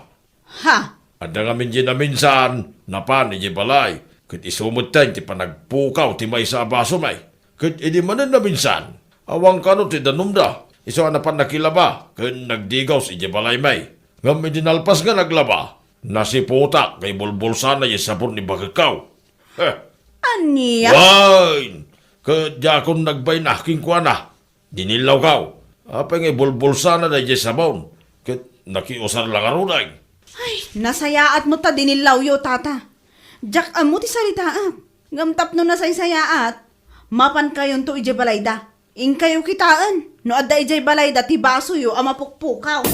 Ha? Adda ngamin diay naminsan, napan idiay balay, ket isu metten ti panagpukaw ti maysa a basomi. Ket idi manen naminsan, awan kano ti danumda, isu a napan nakilaba ken nagdigos idiay balaymi. Ngem idi nalpas nga naglaba, nasiputak nga ibulbulsana diay sabon ni bakekko. Heh. Ania? Wen, ket diakon nagbain a kenkuana. Dinillawko. Apay nga ibulbulsana daydiay sabon, ket nakiusar la ngaruden. Ay, nasayaat met ta dinillawyo, tata. Diak ammo ti saritaak. Ngem tapno nasaysayaat, mapankayonto idiay balayda. Inkayo kitaen, no adda idiay balayda ti basoyo a mapukpukaw.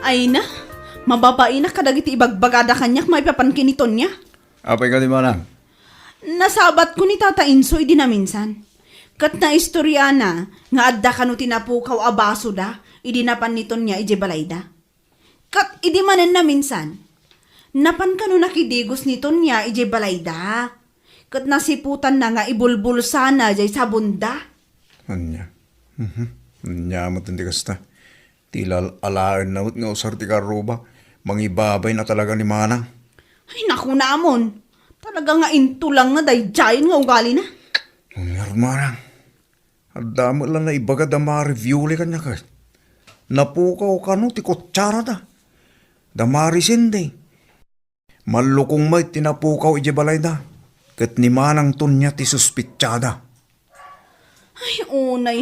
Ay na, mababainak kadagiti ibagbagada kaniak maipapan ken ni Tonia. Apay kadi manang? Nasabatko ni Tata Inso idi naminsan. Ket naistoriana nga adda kano ti napukaw a basoda idi napan ni Tonia idiay balayda. Ket idi manen naminsan, napan kano nakidigos ni Tonia idiay balayda. Ket nasiputanna nga ibulbulsana diay sabonda. Ania? Mhm. Ania met ti kasta? Ti lal-alaenna met nga usar ti karruba, mangibabain a talaga ni manang. Ay, naku, namon. Talaga nga intulang nga daydiayen nga ugalina. Ngarud manang. Adda met la naibaga da Mari Viole kaniak. Napukaw kano ti kutsarada. Da Mari Sende. Mallukong met ti napukaw idiay balayda, ket ni Manang Tonia ti suspitsada. Ay, unay.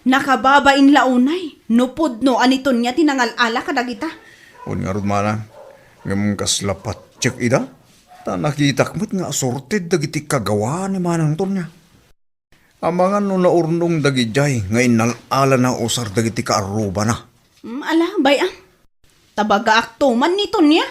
Nakababain la unay, no pudno a ni Tonia ti nangal-ala kadagita. Wen ngarud manang, ngem kasla patiek ida, ta nakitak met nga asurted dagiti kagawaan ni Manang Tonia. Amangan no naurnong dagidiay nga innal-alana usar dagiti kaarrubana. Mm, ala, bay-am. Tabagaakto man ni Tonia.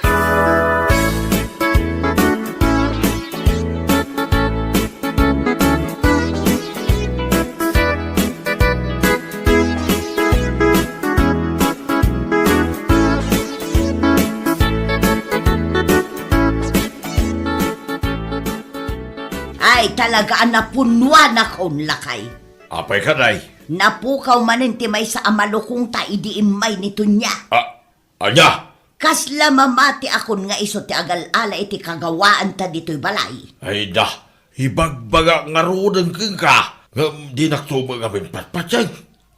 Ay, talaga a napunnuanakon, lakay. Apay kadi? Napukaw manen ti maysa a malukongta idi immay ni Tonia. A-, ania? Kasla mamatiakon nga isu ti agal-ala iti kagawaanta ditoy balay. Ay da, ibagbagak ngaruden kenka, ngem dinakto met ngamin patpatien.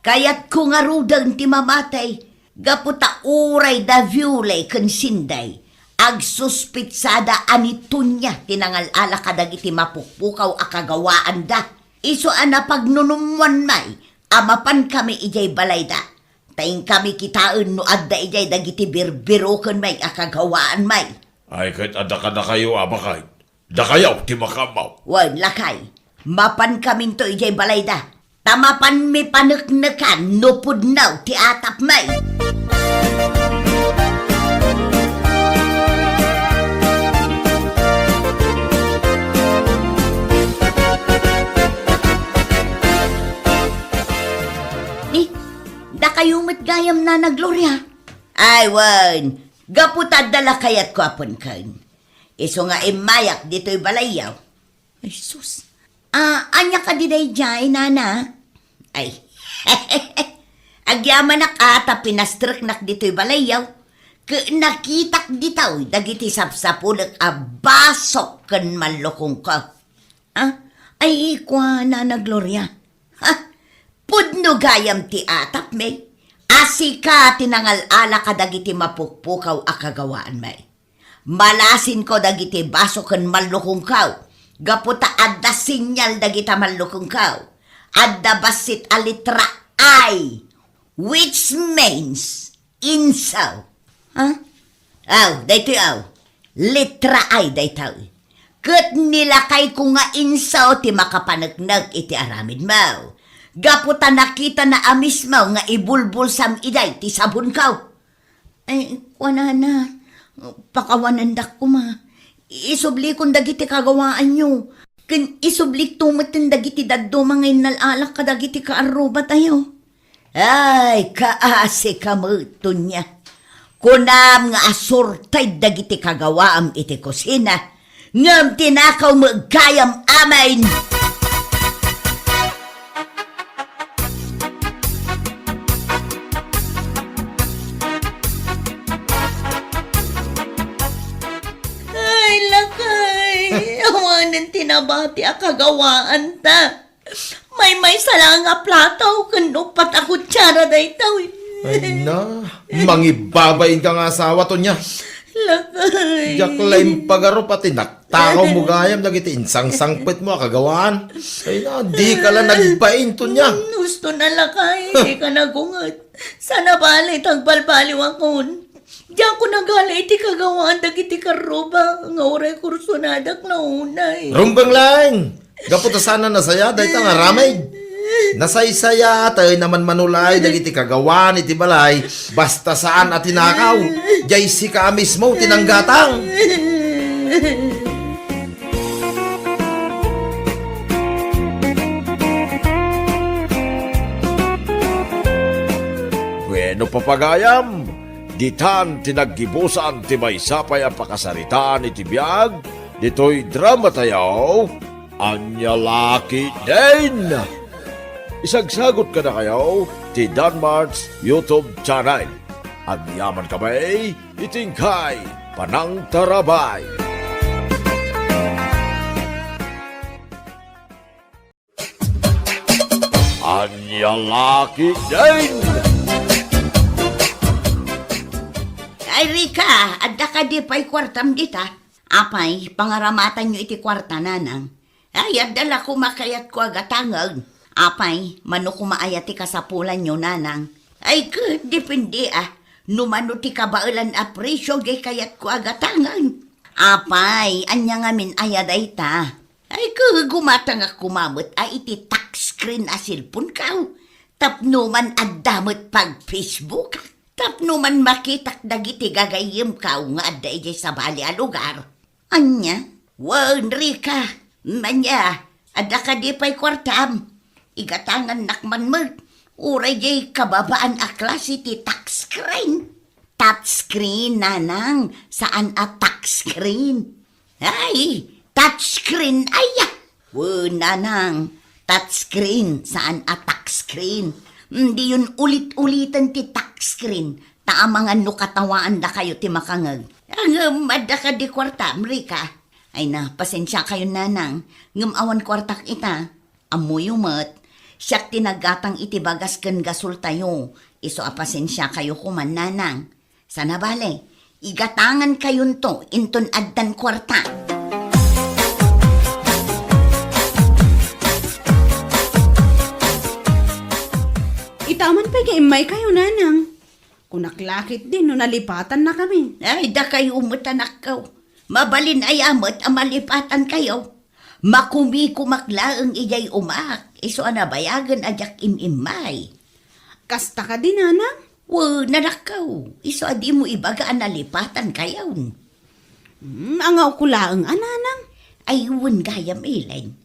Kayatko ngaruden ti mamati, gapu ta uray da Viole ken Sinday, agsuspitsada a ni Tonia ti nangal-ala kadagiti mapukpukaw a kagawaanda. Isu a napagnunummoanmi a mapankami idiay balayda. Ta inkami kitaen no adda idiay dagiti birbirokenmi a kagawaanmi. Ay, ket adda kadakayo a baket. Dakayo ti makaammo. Wen, lakay, mapankaminto idiay balayda, ta mapanmi paneknekan no pudno ti atapmi. gayam, Nana Gloria? Ay, wen, gapu ta adda la kayatko a punken. Isu nga immayak ditoy balayyo. Ay, sus. Ah, ania kadi daydiay, Nana? Ay. Agyamanak a ta pinastreknak ditoy balayyo. Ket nakitak ditoy dagiti sapsapulek a basok ken mallukongko. Ah, ay, kua, Nana Gloria. Ha? Pudno gayam ti atapmi. A sika ti nangal-ala kadagiti mapukpukaw a kagawaanmi. Malasinko dagiti basok ken mallukongko, gapu ta adda sinyal dagita mallukongko. Adda bassit a litra I, which means insaw. Ha? Aw, daytoy aw. Litra I daytoy. Ket nilakayko nga insaw ti makapaneknek iti aramidmo. Gapu ta nakitana a mismo nga ibulbulsam idiay ti sabonko. Ay, kuanana, pakawanendak koma. Isublikon dagiti kagawaanyo. Ken isublikto metten dagiti dadduma nga innal-alak kadagiti kaarrubatayo. Ay, kaasi ka met, Tonia. Kunam nga asurted dagiti kagawaam iti kusina, ngem tinakaw met gayam amin. Ay, lakay, awanen ti nabati a kagawaanta. Maymaysa laeng a plato ken uppat a kutsara daytoy. Ay na, mangibabain ka nga asawa, Tonia. Lakay. Diak la impagarup a tinaktakaw mo gayam dagiti insangsangpet mo a kagawaan. Ay na, di ka la nagbain, Tonia. Husto na, lakay, di ka nagunget. Sana bale, tagbalbaliwakon. Diakon nagala iti kagawaan dagiti karruba nga uray kursonadak la unay. Rumbeng laeng! Gapu ta saan a nasaya dayta nga aramid. Nasaysayaat a manmanulay dagiti kagawaan iti balay, basta saan a tinakaw. Jay sika a mismo ti nanggatang. Bueno, papagayam, ditan ti naggibusan ti maysa pay a pakasaritaan iti biag ditoy dramatayo, Ania La Ketdin. Isagsagot kadakayo ti Danmart's YouTube channel. Agyaman kami iti inkay panangtarabay. Ania La Ketdin. Ay, Rica, adda kadi pay kuartam dita? Apay, pangaramatanyo iti kuarta, nanang. Ay, adda la koma kayatko a gatangen. Apay, mano koma aya ti kasapulanyo, nanang? Ay, ket depende, a. No mano ti kabaelan a presio, jay kayatko a gatangen. Apay, ania ngamin aya dayta? Ay, ket gumatangak koma met a iti touch screen a cellphone-ko. Tapno man adda met pag-Facebook-ak. Tapno man makitak dagiti gagayyemko nga adda idiay sabali a lugar. Ania? Wen, Rica, ania, adda kadi pay kuartam? Igatangannak man met, uray jay kababaan a klase ti touch screen. Touch screen, nanang, saan a touch screen. Ay, touch screen, aya! Wen, nanang, touch screen, saan a touch screen. Mm, diyon ulit-uliten ti touch screen. Ta amangan no katawaandakayo ti makangeg. Ngem adda kadi kuartam, Rica? Ay na, pasensiakayon, nanang, ngem awan kuartak ita. Ammoyo met, siak ti naggatang iti bagas ken gasoltayo, isu a pasensiakayo koman, nanang. Sana bale, igatangankayonto inton addan kuarta. Ita man pay nga immaykayo, nanang. Kunak la ketdin no nalipatannakami. Ay, dakayo met, anakko. Mabalin aya met a malipatankayo? Makumikumak laeng idiay umak, isu a nabayagen a diak im-immay. Kasta kadi, nanang? Wen, anakko, isu a dimo ibaga a nalipatankayon. Hmm, angawko laeng a, nanang. Ay, wen gayam, Elaine.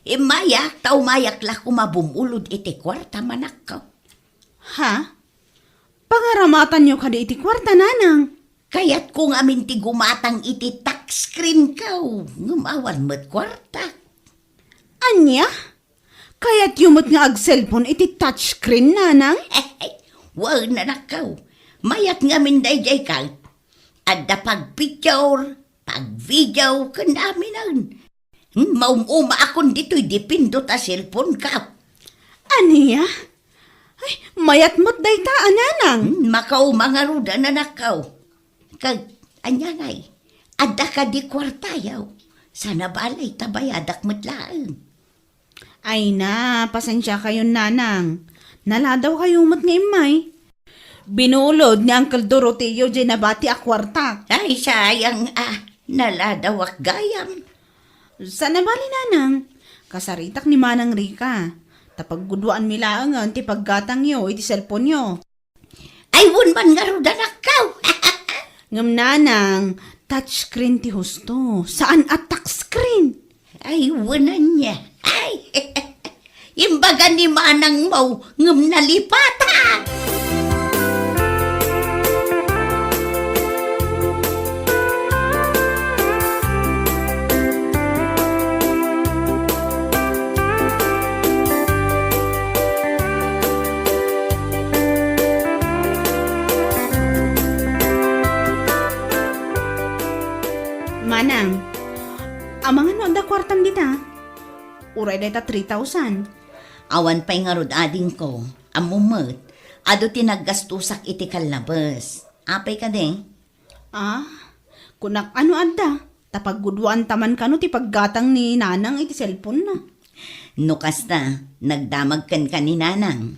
Immayak, ta umayak la koma bumulod iti kuarta, anakko. Ha? Pangaramatanyo kadi iti kuarta, nanang? Kayatko ngamin ti gumatang iti touchscreen ko, ngem awan met kuarta. Ania? Kayatyo met nga agselpon iti touchscreen, nanang? Wen, anakko. Mayat ngamin daydiay ket adda pagpicture, pagvideo, ken aminen. Hmm, maum-umaakon ditoy dipindot a cellphone ko. Ania? Ay, mayat met dayta a nanang. Hmm, makauma ngarud, anakko. Ket, ania ngay, adda kadi kuartayo? Saan a bale ta bayadak met laeng. Ay na, pasensiakayon, nanang. Naladawkayo met nga immay. Binulod ni Uncle Doroteo diay nabati a kuarta. Ay, sayang, ah. Naladawak gayam. Saan a bale, nanang. Kasaritak ni Manang Rica. Ta paggudwaanmi laengen ti paggatangyo iti cellphoneo. Ay, wen man ngarud, anakko. Ngem, nanang, touchscreen ti husto, saan a touchscreen. Ay, wen ania. Ay, imbaga ni manangmo, ngem nalipatan. Manang, amangan no adda kuartam dita? Uray dayta three thousand. Awan pay ngarud, adingko. Ammom met, adu ti naggastosak iti kallabes. Apay kadi? Ah, kunak a no adda, ta paggudwaanta man kano ti paggatang ni nanang iti cellphone-na. No kasta, nagdamag kenka ni nanang.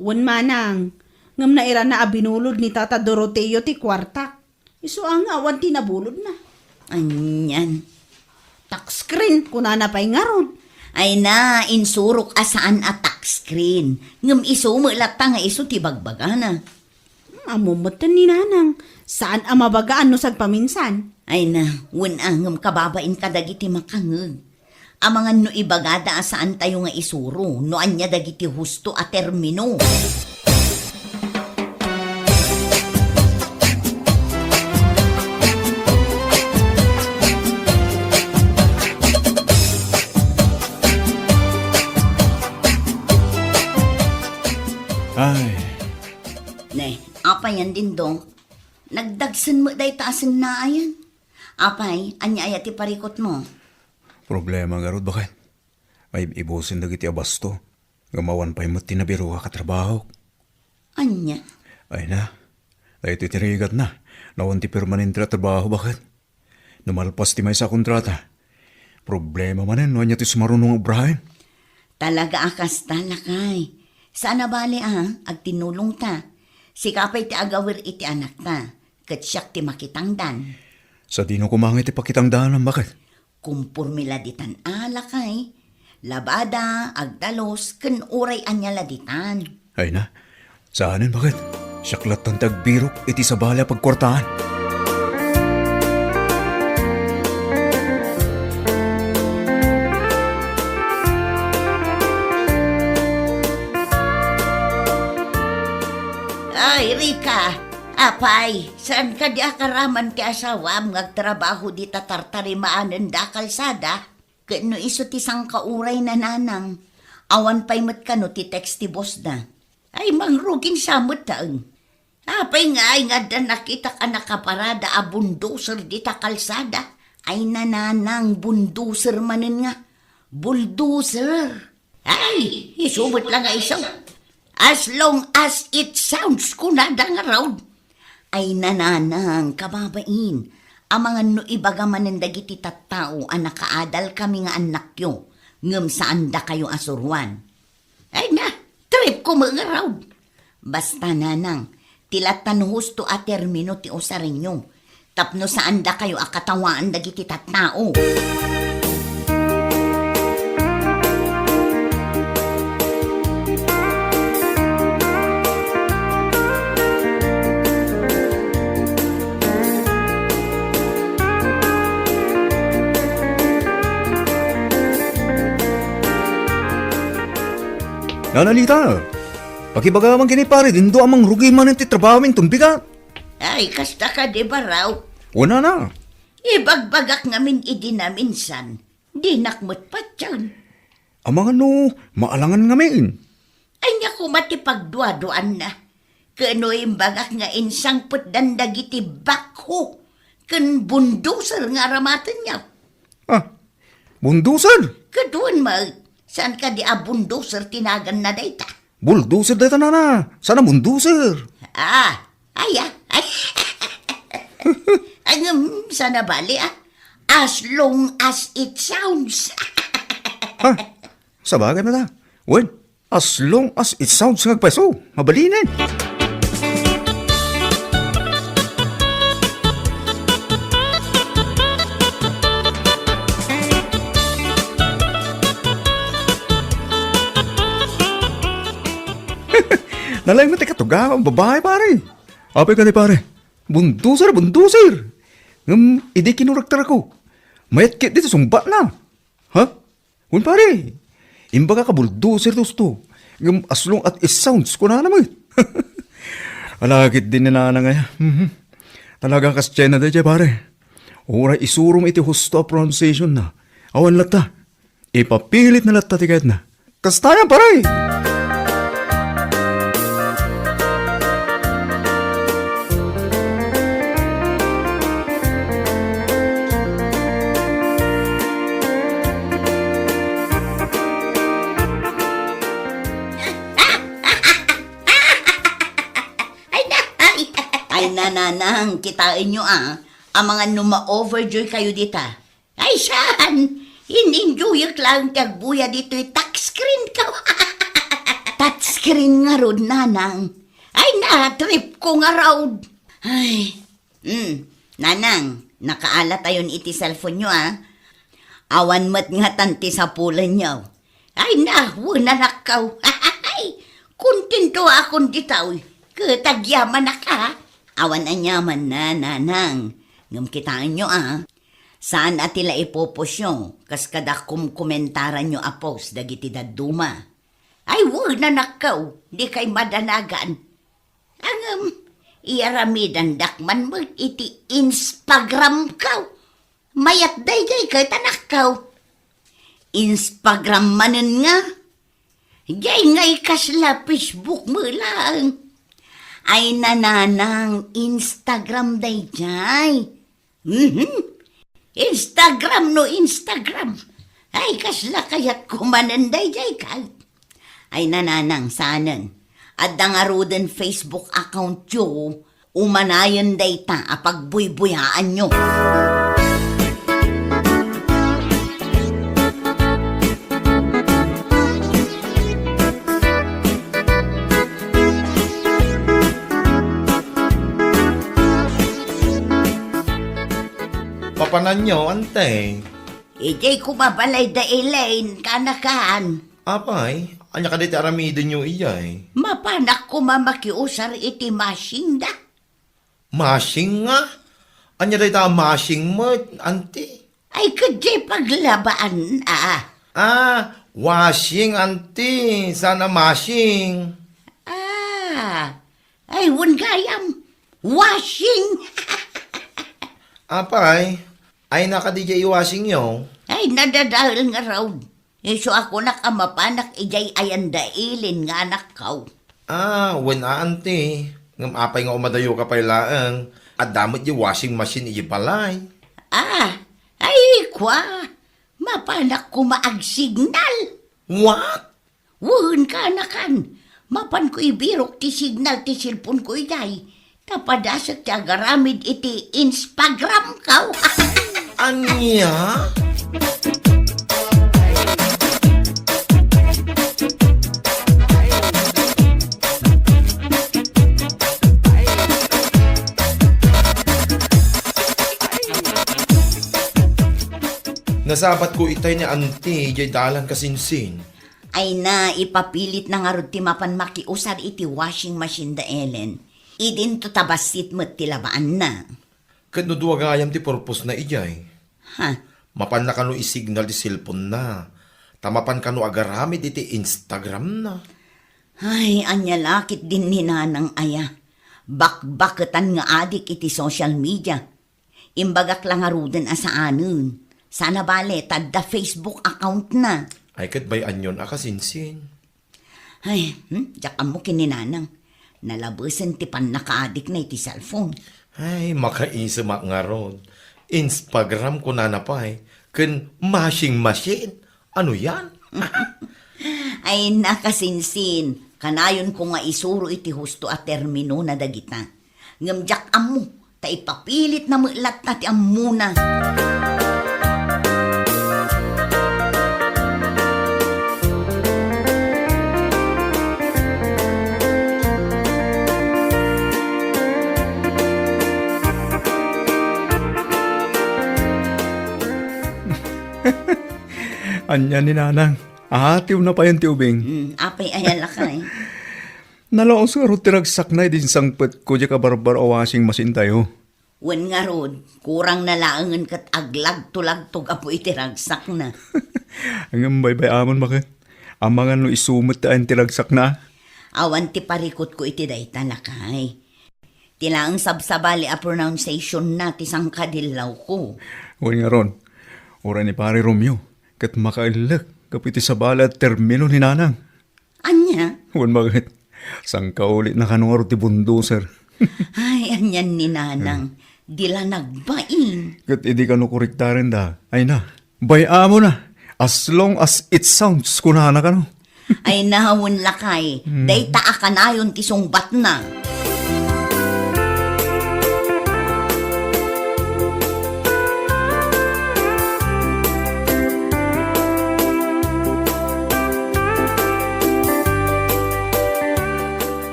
Wen, manang, ngem nairana a binulod ni Tata Doroteo ti kuartak. Isu a nga awan ti nabulodna. Anian? Touchscreen, kunana pay ngarud. Ay na, insurok a saan a touchscreen. Ngem isu met latta nga isu ti bagbagana. Hmm, ammom metten ni nanang, saan a mabagaan no sagpaminsan. Ay na, wen a, ngem kababain kadagiti makangeg. Amangan no ibagada a saantayo nga isuro no ania dagiti husto a termino. Ay. Ne, apay yan, Dingdong? Nagdagsen met dayta a sennaayan. Apay, ania aya ti parikutmo? Problema ngarud, baket. Maib-ibusen dagiti abasto. Ngem awan pay met ti nabiroak a trabahok. Ania? Ay na, daytoy ti rigatna. Nawan ti permanente a trabaho, baket. No malpas ti maysa a kontrata, problema manen no ania ti sumaruno nga obraen. Talaga a kasta, lakay. Saan a bale a, agtinulongta. Sika pay ti agawir iti anakta, ket siak ti makitangdan. Sadino koma nga iti pakitangdanam, baket? Kumporme la ditan a, lakay. Labada, agdalus, ken uray ania la ditan. Ay na, saanen, baket? Siak lattan ti agbirok iti sabali a pagkuartaan. Ay, Rica, apay, saan kadi a karaman ti asawam nga agtrabaho dita tartarimaanen da kalsada? Ket no isu ti sangkauray na, nanang, awan pay met kano ti text ti boss da. Ay, mangrugin sa met laeng. Apay nga ay nga adda nakitak a nakaparada a bundoser dita kalsada? Ay, nanang, bundoser manen nga. Bulldozer. Ay, isu met la nga isu. As long as it sounds, kunada ngarud. Ay, nanang, kababain, amangan no ibaga manen dagiti tattao a nakaadal kami nga annakyo, ngem saandakayo a suroan. Ay na, trip ko met ngarud. Basta, nanang, ti lattan husto a termino ti usarenyo. Tapno saandakayo a katawaan dagiti tattao. Nanalita! Pakibaga man ken ni pare, dindo a mangrugi manen ti trabahomi inton bigat. Ay, kasta kadi, Baraw. Wen, nana. Ibagbagak ngamin idi naminsan, dinak met patien. Amangan no maalangan ngamin. Ania koma ti pagduaduaanna? Ken no imbagak nga insangpetdan dagiti backhoe ken bulldozer nga aramatenyo. Ah, bulldozer? Ket wen met, saan kadi a bulldozer ti naganna dayta? Bulldozer dayta, nana. Saan a bulldozer? Ah, ay, ah, ay. Ay, ngem, saan a bali, ah. As long as it sounds. Ha? Sabagay met, ah. Wen, as long as it sounds nga agpayso, mabalinen. Nalaing met ti katugawan, babae, pare. Apay kadi, pare? Bulldozer, bulldozer. Ngem, idi kinurektarko, mayat ket ditoy sungbatna. Ha? Wen, pare. Imbagak a bulldozer ti husto. Ngem as long as it sounds, kunana met. Ala, ket di ni nanang aya. Mhm. Talaga kas China daydiay, pare. Uray isurom iti husto a pronunciation na. Awan latta. Ipapilit na latta ti kayatna. Kastayan, pare! Ay, na, ay, ay, nanang, kitaenyo, ah. Amangan no ma-overjoy kayo dita. Ay, saan? In-enjoyak laeng ti agbuya ditoy touchscreen ko. Touchscreen ngarud, nanang. Ay, na-trip ko ngarud. Ay, hmm, nanang, nakaalatayon iti cellphone-yo, ah. Awan met ngatan ti sapulenyo. Ay, na, wen, anakko. Ay, kontento akon ditoy. Ket agyamanak, ah. Awan aniamanna, nanang. Ngem kitaenyo, ah. Saan a ti la ipopostyo, kas kada kumkomentaranyo a post dagiti dadduma. Ay, wen, anakko, dikay madanagan. Ngem, iyaramidandak man met iti Instagram-ko. Mayat daydiay ket, anakko. Instagram manen nga. Diay ngay kasla Facebook met laeng. Ay, nanang, Instagram daydiay. Mhm. Instagram no Instagram. Ay, kasla kayatko manen daydiay kay. Ay, nanang, saanen. Adda ngaruden Facebook account-yo. Umanayen dayta a pagbuybuyaanyo. Papananyo, ante? Idiay koma balay da Elaine, kanakan. Apay, ania kadi ti aramidenyo idiay? Mapanak koma makiusar iti machine da. Machine nga? Ania dayta a machine met, anti? Ay, ket diay paglabaan, a. Ah, washing, anti. Saan a machine? Ah, ay, wen gayam. Washing. Apay, ay, nakadi diay i-washing-yo? Ay, nadadael ngarud. Isu a kunak a mapanak idiay ayan da Elaine nga anakko. Ah, wen a, anti. Ngem apay nga umadayoka pay laeng? Adda met diay washing machine idiay balay. Ah, ay, kua. Mapanak koma agsignal. What? Wen, kanakan. Mapanko ibirok ti signal ti cellphone-ko idiay. Ta padasek ti agaramid iti Instagram-ko. Ania? Nasabatko itay ni anti, diay dalan kasinsin. Ay na, ipapilitna ngarud ti mapan makiusar iti washing machine da Elaine. Idinto ta bassit met ti labaanna. Ket no dua gayam ti purpose-na idiay? Ha? Mapanna kano isignal ti cellphone-na, ta mapan kano agaramid iti Instagram-na. Ay, ania la ketdin ni Nanang aya. Bakbaketan nga adik iti social media. Imbagak la ngaruden a saanen. Saan a bale, ta adda Facebook account na. Ay, ket bay-anyon a kasinsin. Ay, hmm, diak ammo ken ni Nanang. Nalabesen ti pannakaadikna iti cellphone. Ay, makaisemak ngarud. Instagram kunana pay, ken mashing machine. Ano yan? Ay, nakasinsin, kanayon ko nga isuro iti husto a terminona dagita. Ngem diak ammo, ta ipapilitna met latta ti ammona. Ania ni Nanang? Aatiwna payen ti ubing. Hmm, apay aya lakay? Nalaos ngarud ti ragsakna idi insangpetko diay kabarbaro a washing machine tayo. Wen ngarud, kurangna laengen ket aglagtulagto gapu iti ragsakna. Ngem baybay-amon baket. Amangan no isu met ti ayan ti ragsakna. Awan ti parikutko iti dayta, lakay. Ti laeng sabsabali a pronunciation na ti sangkadillawko. Wen ngarud, uray ni Pare Romeo, ket makaellek gapu iti sabali a termino ni Nanang. Ania? Wen baket, sangkaulitna kano ngarud ti bulldozer. Ay, anian ni Nanang. Hmm. Di la nagbain. Ket idi kano korektarenda, ay na, bay-amona, as long as it sounds, kunana kano. Ay na, wen lakay, hmm, dayta a kanayon ti sungbatna.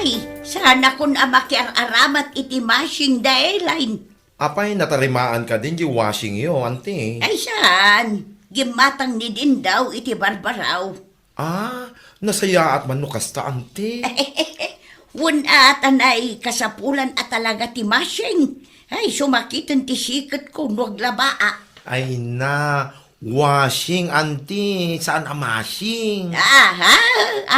Ay, saanakon a makiar-aramat iti mashing da, Elaine. Apay, natarimaan kadin diay washingyo, anti? Ay, saan. Gimmatang ni Dindaw iti barbaraw. Ah, nasayaat man no kasta, anti? Wen a, ta nay kasapulan a talaga ti mashing. Ay, sumakiten ti siketko no aglabaak. Ay na, washing, anti, saan a mashing. Aha,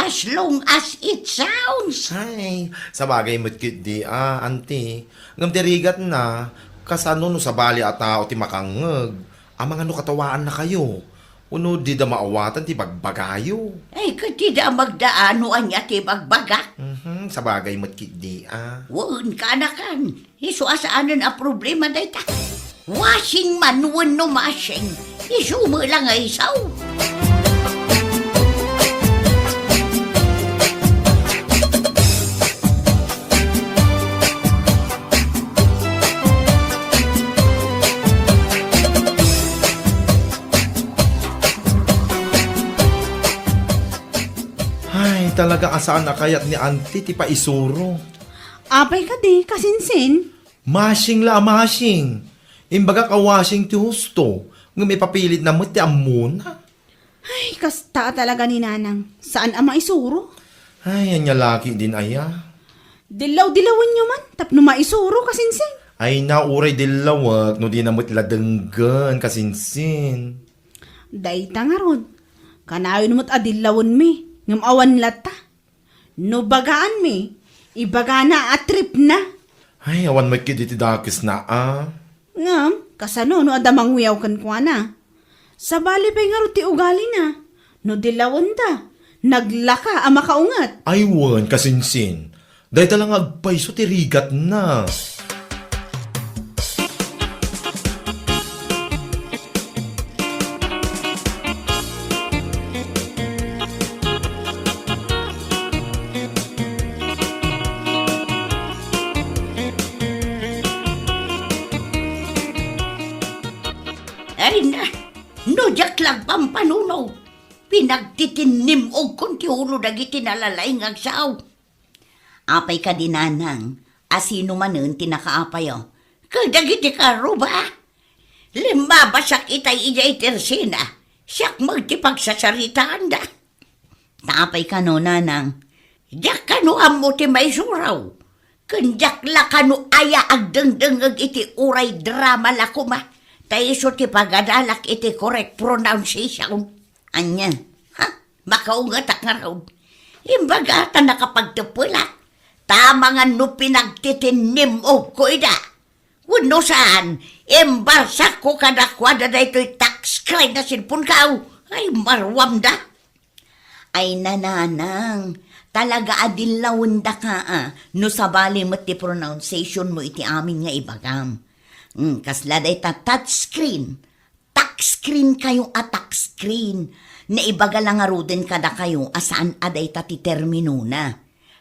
as long as it sounds. Ay, sabagay met ketdi a, anti. Ngem ti rigatna, kasano no sabali a tao ti makangngeg? Amangan no katawaannakayo, wenno dida maawatan ti bagbagayo. Ay, ket dida a magdaan no ania ti bagbagak. Mhm, sabagay met ketdi a. Wen, kaanakan, isu a saanen a problema dayta. Washing man wenno mashing, isu met la nga isu. Ay, talaga a saan a kayat ni Auntie ti paisuro. Apay kadi, kasinsin? Mashing la a mashing. Imbagak a washing ti husto, ngem ipapilitna met ti ammona. Ay, kasta talaga ni Nanang. Saan a maisuro? Ay, ania la ketdin aya? Dillaw-dillawenyo man tapno maisuro, kasinsin. Ay na, uray dillawek no dina met la denggen, kasinsin. Dayta ngarud, kanayon met a dillawenmi, ngem awan latta. No bagaanmi, ibagana a tripna. Ay, awan met ketdi ti dakesna a. Ngem, kasano no adda mangwiaw kenkuana? Sabali pay ngarud ti ugalina. No dillawenda, naglaka a makaunget. Ay wen, kasinsin. Dayta la nga agpayso ti rigatna. Ay na, no diak la agpampanuno, pinagtitinnim-ogkon ti ulo dagiti nalalaing nga agsao. Apay kadi, Nanang, a sino manen ti nakaapayo? Kadagiti karuba? Limmabasak itay idiay tersena, siak met ti pagsasaritaanda. Ta apay kano, Nanang? Diak kano ammo ti maisuro. Ken diak la kano aya agdengdengngeg iti uray drama la koma, ta isu ti pagadalak iti correct pronunciation. Ania? Ha? Makaungetak ngarud. Imbaga ta nakapagteppelak, ta amangan no pinagtitinnim-ogko ida. Wenno saan, imbarsakko kadakuada daytoy touchscreen a cellphone-ko. Ay, maruamda. Ay, nanang, talaga a dillawendaka a, no sabali met ti pronunciation-mo iti amin nga ibagam. Hmm, kasla dayta touchscreen. Touchscreen-kayo a touchscreen. Naibaga la ngaruden kadakayo a saan a dayta ti terminona.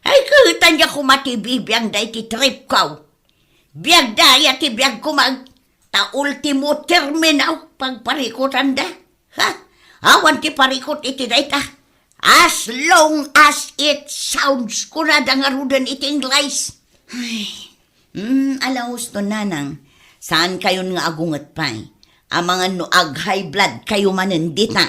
Ay, ket ania koma ti bibiangda iti trip-ko. Biagda aya ti biagko met, ta ultimo termino pagparikutanda. Ha? Awan ti parikut iti dayta. As long as it sounds, kunada ngaruden iti Ingles. Ay. Hmm, ala husto, nanang. Saankayon nga agunget pay. Amangan no ag-high blood-kayo manen dita.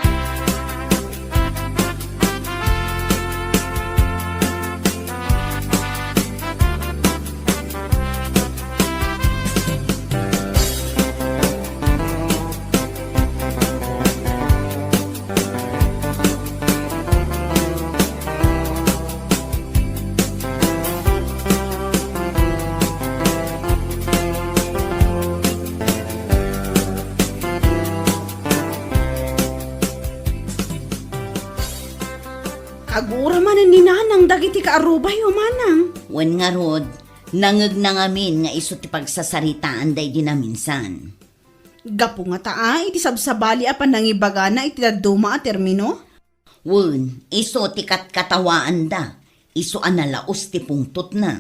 Kagura manen ni nanang dagiti kaarubayo, manang. Wen ngarud, nangngegna ngamin nga isu ti pagsasaritaan daydi naminsan. Gapu ngata a, iti sabsabali a panangibagana iti dadduma a termino? Wen, isu ti katkatawaanda, isu a nalaus ti pungtotna.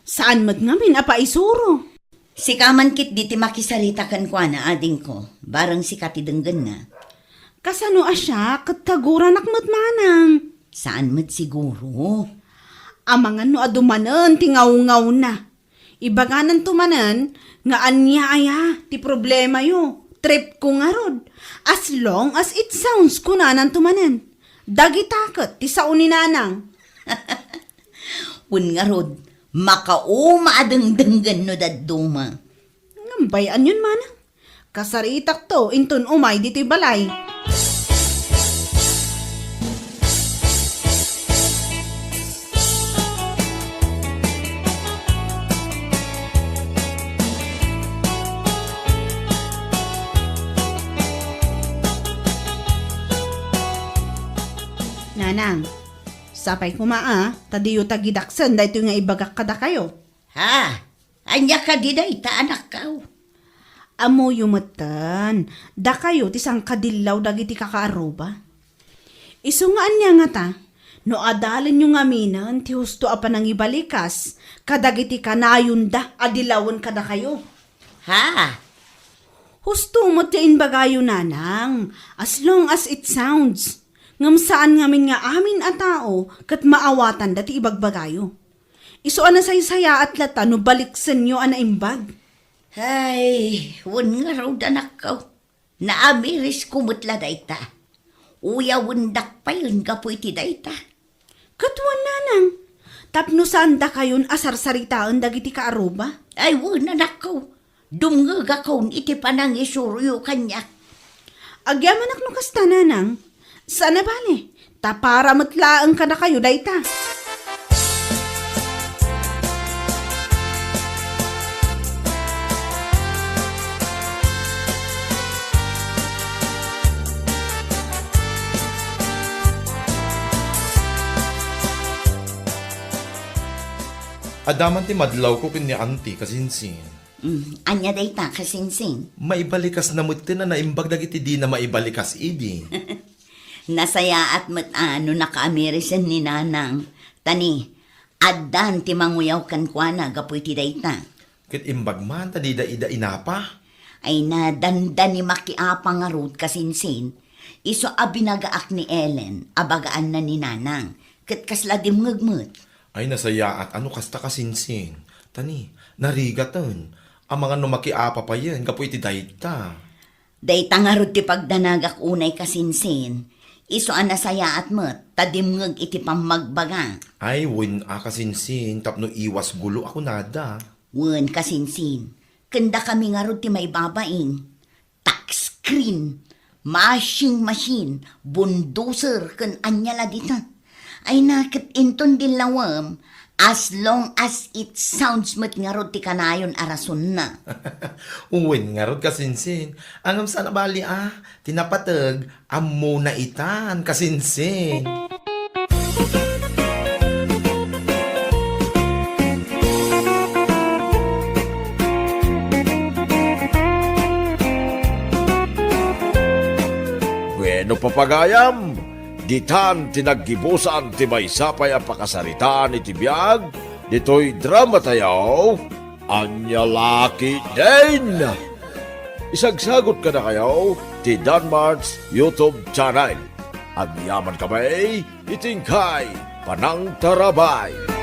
Saan met ngamin a paisuro. Sika man ketdi ti makisarita kenkuana, adingko, bareng sika ti denggenna. Kasano a siak ket kaguranak met manang? Saan met siguro. Amangan no adu manen ti ngawngawna. Ibagananto manen nga ania aya ti problemayo. Trip-ko ngarud. As long as it sounds, kunananto manen. Dagita ket ti sao ni nanang. Wen ngarud, makauma a dengdenggen no dadduma. Ngem bay-anyon manang. Kasaritakto inton umay ditoy balay. Nanang, sapay koma a, ta diyo tagidaksen daytoy nga ibagak kadakayo. Ha? Ania kadi dayta, anakko? Ammoyo metten, dakayo ti sangkadillaw dagiti kakaaruba. Isu nga ania ngata, no adalenyo ngaminen ti husto a panangibalikas kadagiti kanayonda a dilawen kadakayo. Ha? Husto met ti imbagayo, nanang, as long as it sounds. Ngem saan ngamin nga amin a tao ket maawatanda ti ibagbagayo. Isu a nasaysayaat latta no baliksenyo a naimbag. Ay, wen ngarud, anakko. Naamirisko met la dayta. Uyawendak payen gapu iti dayta. Ket wen, nanang, tapno saan dakayon a sarsaritaen dagiti kaaruba? Ay wen, anakko. Dumngegakon iti panangisuroyo kaniak. Agyamanak no kasta, nanang. Saan a bale, ta para met laeng kadakayo dayta. Adda man ti madlawko ken ni Auntie, kasinsin. Mm, ania dayta, kasinsin? Maibalikasna metten a naimbag dagiti dina maibalikas idi. Nasayaat met a no nakaamirisan ni Nanang. Ta ni, addan ti manguyaw kenkuana gapu iti dayta. Ket imbag man ta dida ida inapa? Ay, nadanda ni makiapa ngarud, kasinsin. Isu a binagaak ni Ellen a bagaanna ni Nanang, ket kasla dimngeg met. Ay, nasayaat a no kasta, kasinsin. Ta ni, narigaten. Amangan no makiapa payen gapu iti dayta. Dayta ngarud ti pagdanagak unay, kasinsin. Isu a nasayaat met ta dimngeg iti pammagbaga. Ay, wen a, kasinsin, tapno iwas gulo a kunada. Wen, kasinsin. Ken dakami ngarud ti maibabain. Touchscreen, mashing machine, bulldozer, ken ania la dita. Ay na ket inton di lawem, as long as it sounds met ngarud ti kanayon a rasonna. Wen ngarud, kasinsin. Ngem saan a bali a, ti napateg, ammona itan, kasinsin. Bueno, papagayam, ditan ti naggibusan ti maysa pay a pakasaritaan iti biag ditoy drama tayo, Ania La Ketdin. Isagsagot kadakayo ti Danmart's YouTube channel. Agyaman kami iti inkay panangtarabay.